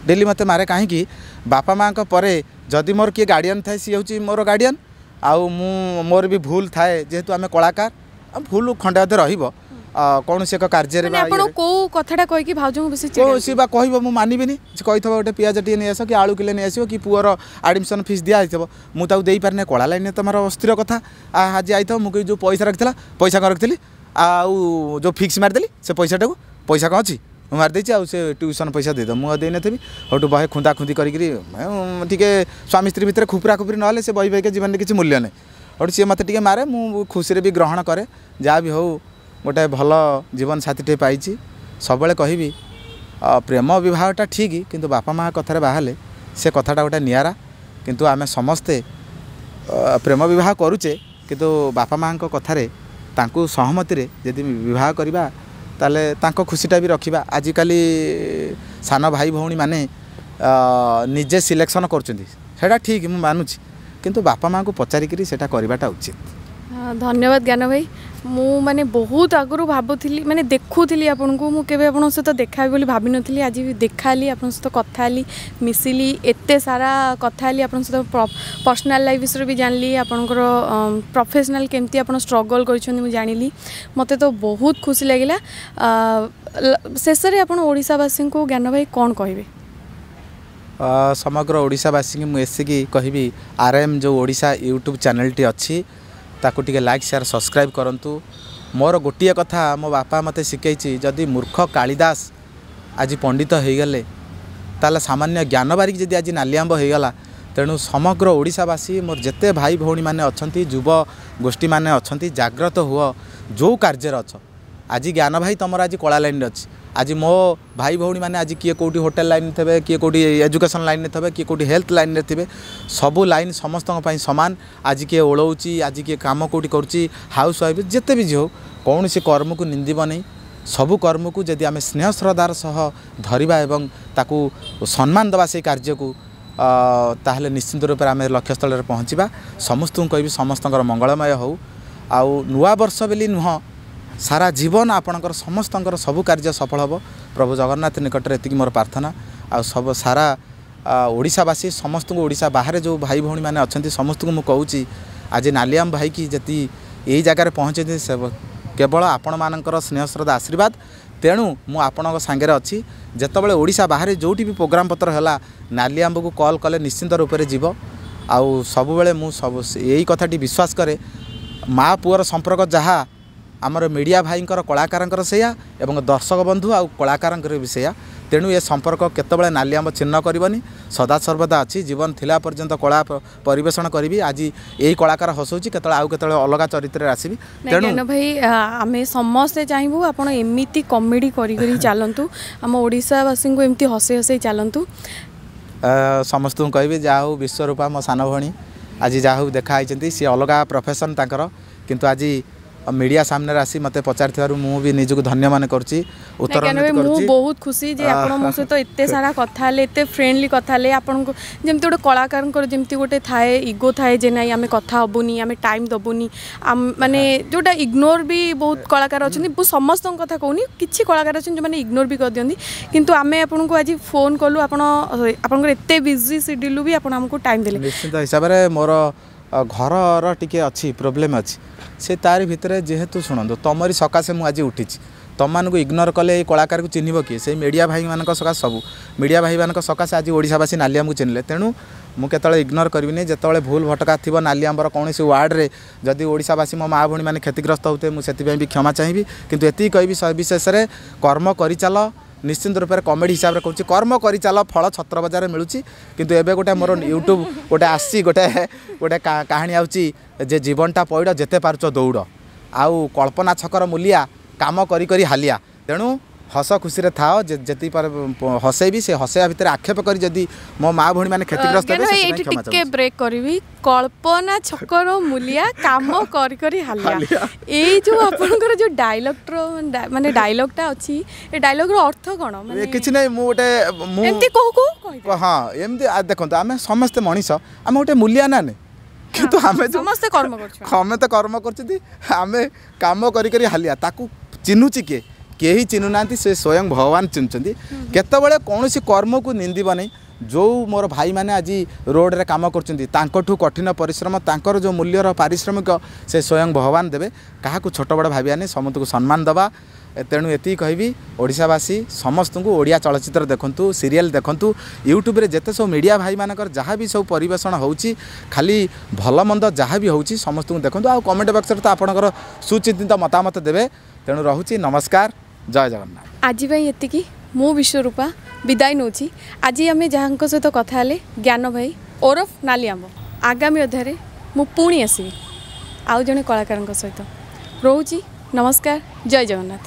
ଡେଲି ମୋତେ ମାରେ। କାହିଁକି ବାପା ମାଆଙ୍କ ପରେ ଯଦି ମୋର କିଏ ଗାର୍ଡ଼ିଆନ୍ ଥାଏ, ସିଏ ହେଉଛି ମୋର ଗାର୍ଡ଼ିଆନ୍। ଆଉ ମୁଁ ମୋର ବି ଭୁଲ ଥାଏ, ଯେହେତୁ ଆମେ କଳାକାର, ଭୁଲ ଖଣ୍ଡେ ଅଧେ ରହିବ। କୌଣସି ଏକ କାର୍ଯ୍ୟରେ ମାନେ ଆପଣ କୋଉ କଥାଟା କହିକି ଭାଉଜଙ୍କୁ ବେଶୀ ଚିଡ଼ନ୍ତି? ସିଏ ବା କହିବ ମୁଁ ମାନିବିନି। ସେ କହିଥିବ ଗୋଟେ ପିଆଜ ଟିକେ ନେଇ ଆସ କି ଆଳୁ କିଲେ ନେଇ ଆସିବ କି ପୁଅର ଆଡ଼ମିସନ୍ ଫିସ୍ ଦିଆ ହେଇଥିବ, ମୁଁ ତାକୁ ଦେଇପାରିନି। କଳା ଲାଇନ୍ରେ ତମର ଅସ୍ଥିର କଥା ଆଜି ଆଇଥିବ, ମୁଁ କହିବି ଯେଉଁ ପଇସା ରଖିଥିଲା, ପଇସା କ'ଣ ରଖିଥିଲି, ଆଉ ଯେଉଁ ଫିକ୍ସ ମାରିଦେଲି ସେ ପଇସାଟାକୁ, ପଇସା କ'ଣ ଅଛି ମୁଁ ମାରିଦେଇଛି, ଆଉ ସେ ଟ୍ୟୁସନ୍ ପଇସା ଦେଇଦେବ, ମୁଁ ଆଉ ଦେଇନଥିବି। ସେଠୁ ବହେ ଖୁନ୍ଦା ଖୁନ୍ଦି କରିକିରି ଟିକେ ସ୍ୱାମୀ ସ୍ତ୍ରୀ ଭିତରେ ଖୁପୁରା ଖୁପୁରି ନହେଲେ ସେ ବୈବାହିକ ଜୀବନରେ କିଛି ମୂଲ୍ୟ ନାହିଁ। ସେଠୁ ସିଏ ମୋତେ ଟିକେ ମାରେ, ମୁଁ ଖୁସିରେ ବି ଗ୍ରହଣ କରେ। ଯାହା ବି ହଉ ଗୋଟେ ଭଲ ଜୀବନ ସାଥୀଟିଏ ପାଇଛି। ସବୁବେଳେ କହିବି ପ୍ରେମ ବିବାହଟା ଠିକ୍, କିନ୍ତୁ ବାପା ମା କଥାରେ ବାହାରିଲେ ସେ କଥାଟା ଗୋଟେ ନିଆରା। କିନ୍ତୁ ଆମେ ସମସ୍ତେ ପ୍ରେମ ବିବାହ କରୁଛେ, କିନ୍ତୁ ବାପା ମାଆଙ୍କ କଥାରେ ତାଙ୍କୁ ସହମତିରେ ଯଦି ବିବାହ କରିବା ତାହେଲେ ତାଙ୍କ ଖୁସିଟା ବି ରଖିବା। ଆଜିକାଲି ସାନ ଭାଇ ଭଉଣୀମାନେ ନିଜେ ସିଲେକ୍ସନ୍ କରୁଛନ୍ତି, ସେଇଟା ଠିକ୍ ମୁଁ ମାନୁଛି, କିନ୍ତୁ ବାପା ମାଆଙ୍କୁ ପଚାରିକିରି ସେଇଟା କରିବାଟା ଉଚିତ। ଧନ୍ୟବାଦ ଜ୍ଞାନ ଭାଇ। ମୁଁ ମାନେ ବହୁତ ଆଗରୁ ଭାବୁଥିଲି, ମାନେ ଦେଖୁଥିଲି ଆପଣଙ୍କୁ, ମୁଁ କେବେ ଆପଣଙ୍କ ସହିତ ଦେଖା ହେବି ବୋଲି ଭାବିନଥିଲି। ଆଜି ବି ଦେଖା ହେଲି, ଆପଣଙ୍କ ସହିତ କଥା ହେଲି, ମିଶିଲି, ଏତେ ସାରା କଥା ହେଲି ଆପଣଙ୍କ ସହିତ, ପର୍ସନାଲ୍ ଲାଇଫ୍ ବିଷୟରେ ବି ଜାଣିଲି, ଆପଣଙ୍କର ପ୍ରଫେସନାଲ୍ କେମିତି ଆପଣ ଷ୍ଟ୍ରଗଲ୍ କରିଛନ୍ତି ମୁଁ ଜାଣିଲି। ମୋତେ ତ ବହୁତ ଖୁସି ଲାଗିଲା। ଶେଷରେ ଆପଣ ଓଡ଼ିଶାବାସୀଙ୍କୁ ଜ୍ଞାନ ଭାଇ କ'ଣ କହିବେ? ସମଗ୍ର ଓଡ଼ିଶାବାସୀଙ୍କୁ ମୁଁ ଏସିକି କହିବି, RM ଯେଉଁ ଓଡ଼ିଶା ୟୁଟ୍ୟୁବ୍ ଚ୍ୟାନେଲ୍ଟି ଅଛି ତାକୁ ଟିକେ ଲାଇକ୍ ସେୟାର ସବସ୍କ୍ରାଇବ୍ କରନ୍ତୁ। ମୋର ଗୋଟିଏ କଥା ମୋ ବାପା ମୋତେ ଶିଖେଇଛି, ଯଦି ମୂର୍ଖ କାଳିଦାସ ଆଜି ପଣ୍ଡିତ ହେଇଗଲେ ତାହେଲେ ସାମାନ୍ୟ ଜ୍ଞାନ ବାରିକି ଯଦି ଆଜି ନାଲିଆମ୍ବ ହେଇଗଲା। ତେଣୁ ସମଗ୍ର ଓଡ଼ିଶାବାସୀ, ମୋର ଯେତେ ଭାଇ ଭଉଣୀମାନେ ଅଛନ୍ତି, ଯୁବ ଗୋଷ୍ଠୀମାନେ ଅଛନ୍ତି, ଜାଗ୍ରତ ହୁଅ ଯେଉଁ କାର୍ଯ୍ୟରେ ଅଛ। ଆଜି ଜ୍ଞାନ ଭାଇ ତୁମର ଆଜି କଳା ଲାଇନ୍ରେ ଅଛି, ଆଜି ମୋ ଭାଇ ଭଉଣୀମାନେ ଆଜି କିଏ କେଉଁଠି ହୋଟେଲ ଲାଇନ୍ରେ ଥିବେ, କିଏ କେଉଁଠି ଏଜୁକେସନ୍ ଲାଇନ୍ରେ ଥିବେ, କିଏ କେଉଁଠି ହେଲ୍ଥ ଲାଇନ୍ରେ ଥିବେ, ସବୁ ଲାଇନ୍ ସମସ୍ତଙ୍କ ପାଇଁ ସମାନ। ଆଜି କିଏ ଓଳଉଛି, ଆଜି କିଏ କାମ କେଉଁଠି କରୁଛି, ହାଉସ୍ ୱାଇଫ୍ ଯେତେ ବି ହଉ, କୌଣସି କର୍ମକୁ ନିନ୍ଦିବ ନାହିଁ। ସବୁ କର୍ମକୁ ଯଦି ଆମେ ସ୍ନେହ ଶ୍ରଦ୍ଧାର ସହ ଧରିବା ଏବଂ ତାକୁ ସମ୍ମାନ ଦେବା ସେଇ କାର୍ଯ୍ୟକୁ, ତାହେଲେ ନିଶ୍ଚିନ୍ତ ରୂପରେ ଆମେ ଲକ୍ଷ୍ୟସ୍ଥଳରେ ପହଞ୍ଚିବା। ସମସ୍ତଙ୍କୁ କହିବି ସମସ୍ତଙ୍କର ମଙ୍ଗଳମୟ ହେଉ। ଆଉ ନୂଆ ବର୍ଷ ବୋଲି ନୁହଁ, ସାରା ଜୀବନ ଆପଣଙ୍କର ସମସ୍ତଙ୍କର ସବୁ କାର୍ଯ୍ୟ ସଫଳ ହେବ। ପ୍ରଭୁ ଜଗନ୍ନାଥ ନିକଟରେ ଏତିକି ମୋର ପ୍ରାର୍ଥନା। ଆଉ ସବୁ ସାରା ଓଡ଼ିଶାବାସୀ ସମସ୍ତଙ୍କୁ, ଓଡ଼ିଶା ବାହାରେ ଯେଉଁ ଭାଇ ଭଉଣୀମାନେ ଅଛନ୍ତି ସମସ୍ତଙ୍କୁ ମୁଁ କହୁଛି, ଆଜି ନାଲିଆମ ଭାଇକି ଯଦି ଏଇ ଜାଗାରେ ପହଞ୍ଚେଇଛନ୍ତି ସେ କେବଳ ଆପଣମାନଙ୍କର ସ୍ନେହ ଶ୍ରଦ୍ଧା ଆଶୀର୍ବାଦ। ତେଣୁ ମୁଁ ଆପଣଙ୍କ ସାଙ୍ଗରେ ଅଛି। ଯେତେବେଳେ ଓଡ଼ିଶା ବାହାରେ ଯେଉଁଠି ବି ପ୍ରୋଗ୍ରାମ୍ ପତ୍ର ହେଲା, ନାଲିଆମ୍ବକୁ କଲ୍ କଲେ ନିଶ୍ଚିନ୍ତ ରୂପରେ ଯିବ। ଆଉ ସବୁବେଳେ ମୁଁ ସବୁ ଏଇ କଥାଟି ବିଶ୍ୱାସ କରେ, ମା ପୁଅର ସମ୍ପର୍କ ଯାହା ଆମର ମିଡ଼ିଆ ଭାଇଙ୍କର କଳାକାରଙ୍କର ସେଇଆ, ଏବଂ ଦର୍ଶକ ବନ୍ଧୁ ଆଉ କଳାକାରଙ୍କର ବି ସେଇଆ। ତେଣୁ ଏ ସମ୍ପର୍କ କେତେବେଳେ ନାଲିଆମ୍ବ ଛିନ୍ନ କରିବନି, ସଦାସର୍ବଦା ଅଛି। ଜୀବନ ଥିଲା ପର୍ଯ୍ୟନ୍ତ କଳା ପରିବେଷଣ କରିବି। ଆଜି ଏଇ କଳାକାର ହସଉଛି, କେତେବେଳେ ଆଉ କେତେବେଳେ ଅଲଗା ଚରିତ୍ରରେ ଆସିବି। ତେଣୁ ଜ୍ଞାନ ଭାଇ, ଆମେ ସମସ୍ତେ ଚାହିଁବୁ ଆପଣ ଏମିତି କମେଡ଼ି କରି କରି ଚାଲନ୍ତୁ, ଆମ ଓଡ଼ିଶାବାସୀଙ୍କୁ ଏମିତି ହସେଇ ହସେଇ ଚାଲନ୍ତୁ। ସମସ୍ତଙ୍କୁ କହିବି, ଯାହା ହଉ ବିଶ୍ୱରୂପା ମୋ ସାନ ଭଉଣୀ ଆଜି ଯାହା ହଉ ଦେଖା ହେଇଛନ୍ତି। ସିଏ ଅଲଗା ପ୍ରଫେସନ୍ ତାଙ୍କର, କିନ୍ତୁ ଆଜି ମିଡ଼ିଆ ସାମ୍ନାରେ ଆସି ମୋତେ ପଚାରିଥିବାରୁ ମୁଁ ବି ନିଜକୁ ଧନ୍ୟ ମନେ କରୁଛି। ଉତ୍ତର ମୁଁ ବହୁତ ଖୁସି ଯେ ଆପଣ ମୋ ସହିତ ଏତେ ସାରା କଥା ହେଲେ, ଏତେ ଫ୍ରେଣ୍ଡଲି କଥା ହେଲେ। ଆପଣଙ୍କୁ ଯେମିତି ଗୋଟେ କଳାକାରଙ୍କର ଯେମିତି ଗୋଟେ ଥାଏ ଇଗୋ ଥାଏ ଯେ ନାଇଁ ଆମେ କଥା ହେବୁନି, ଆମେ ଟାଇମ୍ ଦେବୁନି, ମାନେ ଯେଉଁଟା ଇଗ୍ନୋର ବି ବହୁତ କଳାକାର ଅଛନ୍ତି। ମୁଁ ସମସ୍ତଙ୍କ କଥା କହୁନି, କିଛି କଳାକାର ଅଛନ୍ତି ଯେଉଁମାନେ ଇଗ୍ନୋର ବି କରିଦିଅନ୍ତି। କିନ୍ତୁ ଆମେ ଆପଣଙ୍କୁ ଆଜି ଫୋନ୍ କଲୁ, ଆପଣ ଆପଣଙ୍କର ଏତେ ବିଜି ସିଡ୍ୟୁଲ୍ ବି ଆପଣ ଆମକୁ ଟାଇମ୍ ଦେଲେ। ନିଶ୍ଚିନ୍ତ ହିସାବରେ ମୋର ଘରର ଟିକେ ଅଛି ପ୍ରୋବ୍ଲେମ୍ ଅଛି, ସେ ତାରି ଭିତରେ ଯେହେତୁ ଶୁଣନ୍ତୁ ତମରି ସକାଶେ ମୁଁ ଆଜି ଉଠିଛି। ତମମାନଙ୍କୁ ଇଗ୍ନୋର କଲେ ଏଇ କଳାକାରକୁ ଚିହ୍ନିବ କିଏ? ସେଇ ମିଡ଼ିଆ ଭାଇମାନଙ୍କ ସକାଶେ, ସବୁ ମିଡ଼ିଆ ଭାଇମାନଙ୍କ ସକାଶେ ଆଜି ଓଡ଼ିଶାବାସୀ ନାଲିଆମ୍ବକୁ ଚିହ୍ନିଲେ। ତେଣୁ ମୁଁ କେତେବେଳେ ଇଗ୍ନୋର କରିବିନି। ଯେତେବେଳେ ଭୁଲ ଭଟକା ଥିବ ନାଲିଆମ୍ବର କୌଣସି ୱାର୍ଡ଼ରେ, ଯଦି ଓଡ଼ିଶାବାସୀ ମୋ ମା ଭଉଣୀମାନେ କ୍ଷତିଗ୍ରସ୍ତ ହେଉଥିବେ, ମୁଁ ସେଥିପାଇଁ ବି କ୍ଷମା ଚାହିଁବି। କିନ୍ତୁ ଏତିକି କହିବି, ସବିଶେଷରେ କର୍ମ କରିଚାଲ, ନିଶ୍ଚିନ୍ତ ରୂପରେ କମେଡ଼ି ହିସାବରେ କହୁଛି, କର୍ମ କରିଚାଲ, ଫଳ ଛତ୍ର ବଜାରରେ ମିଳୁଛି। କିନ୍ତୁ ଏବେ ଗୋଟେ ମୋର ୟୁଟ୍ୟୁବ୍ ଗୋଟେ ଆସିଛି, ଗୋଟେ ଗୋଟେ କାହାଣୀ ଆସୁଛି ଯେ ଜୀବନଟା ପଇଡ଼, ଯେତେ ପାରୁଛ ଦୌଡ଼, ଆଉ କଳ୍ପନା ଛକର ମୂଲିଆ କାମ କରି କରି ହାଲିଆ। ତେଣୁ ହସ ଖୁସିରେ ଥାଅ, ଯେତିକି ହସେଇବି ସେ ହସେଇବା ଭିତରେ ଆକ୍ଷେପ କରି ଯଦି ମୋ ମା ଭଉଣୀମାନେ କ୍ଷତିଗ୍ରସ୍ତ ହେବେ, ଏଇଠି ଟିକେ ବ୍ରେକ୍ କରିବି। କଳ୍ପନା ଛକର ମୂଲିଆ କାମ କରି କରି ହାଲିଆ, ଏଇ ଯୋଉ ଆପଣଙ୍କର ଯୋଉ ଡାଇଲଗ୍ର ମାନେ ଡାଇଲଗ୍ଟା ଅଛି, ଏ ଡାଇଲଗ୍ର ଅର୍ଥ କ'ଣ? ମାନେ କିଛି ନାହିଁ, ମୁଁ ଗୋଟେ ମୁଁ ଏମିତି କହୁ କହୁ ହଁ ଏମିତି ଦେଖନ୍ତୁ, ଆମେ ସମସ୍ତେ ମଣିଷ, ଆମେ ଗୋଟେ ମୂଲିଆ ନା ନାହିଁ, କିନ୍ତୁ ଆମେ ସମସ୍ତେ କର୍ମ କରୁଛୁ, ଆମେ ତ କର୍ମ କରୁଛନ୍ତି, ଆମେ କାମ କରି କରି ହାଲିଆ। ତାକୁ ଚିହ୍ନୁଛି କିଏ? କେହି ଚିହ୍ନୁନାହାନ୍ତି, ସେ ସ୍ୱୟଂ ଭଗବାନ ଚିହ୍ନୁଛନ୍ତି। କେତେବେଳେ କୌଣସି କର୍ମକୁ ନିନ୍ଦିବ ନାହିଁ। ଯେଉଁ ମୋର ଭାଇମାନେ ଆଜି ରୋଡ଼ରେ କାମ କରୁଛନ୍ତି, ତାଙ୍କଠୁ କଠିନ ପରିଶ୍ରମ, ତାଙ୍କର ଯେଉଁ ମୂଲ୍ୟର ପାରିଶ୍ରମିକ ସେ ସ୍ୱୟଂ ଭଗବାନ ଦେବେ। କାହାକୁ ଛୋଟ ବଡ଼ ଭାବିବାନି, ସମସ୍ତଙ୍କୁ ସମ୍ମାନ ଦେବା। ତେଣୁ ଏତିକି କହିବି, ଓଡ଼ିଶାବାସୀ ସମସ୍ତଙ୍କୁ ଓଡ଼ିଆ ଚଳଚ୍ଚିତ୍ର ଦେଖନ୍ତୁ, ସିରିଏଲ୍ ଦେଖନ୍ତୁ। ୟୁଟ୍ୟୁବରେ ଯେତେ ସବୁ ମିଡ଼ିଆ ଭାଇମାନଙ୍କର ଯାହା ବି ସବୁ ପରିବେଷଣ ହେଉଛି, ଖାଲି ଭଲ ମନ୍ଦ ଯାହା ବି ହେଉଛି, ସମସ୍ତଙ୍କୁ ଦେଖନ୍ତୁ। ଆଉ କମେଣ୍ଟ ବକ୍ସରେ ତ ଆପଣଙ୍କର ସୁଚିନ୍ତିତ ମତାମତ ଦେବେ। ତେଣୁ ରହୁଛି, ନମସ୍କାର, ଜୟ ଜଗନ୍ନାଥ। ଆଜି ପାଇଁ ଏତିକି। ମୁଁ ବିଶ୍ୱରୂପା ବିଦାୟ ନେଉଛି। ଆଜି ଆମେ ଯାହାଙ୍କ ସହିତ କଥା ହେଲେ, ଜ୍ଞାନ ଭାଇ ଓରଫ ନାଲି ଆମ୍ବ। ଆଗାମୀ ଅଧ୍ୟାୟରେ ମୁଁ ପୁଣି ଆସିବି ଆଉ ଜଣେ କଳାକାରଙ୍କ ସହିତ। ରହୁଛି, ନମସ୍କାର, ଜୟ ଜଗନ୍ନାଥ।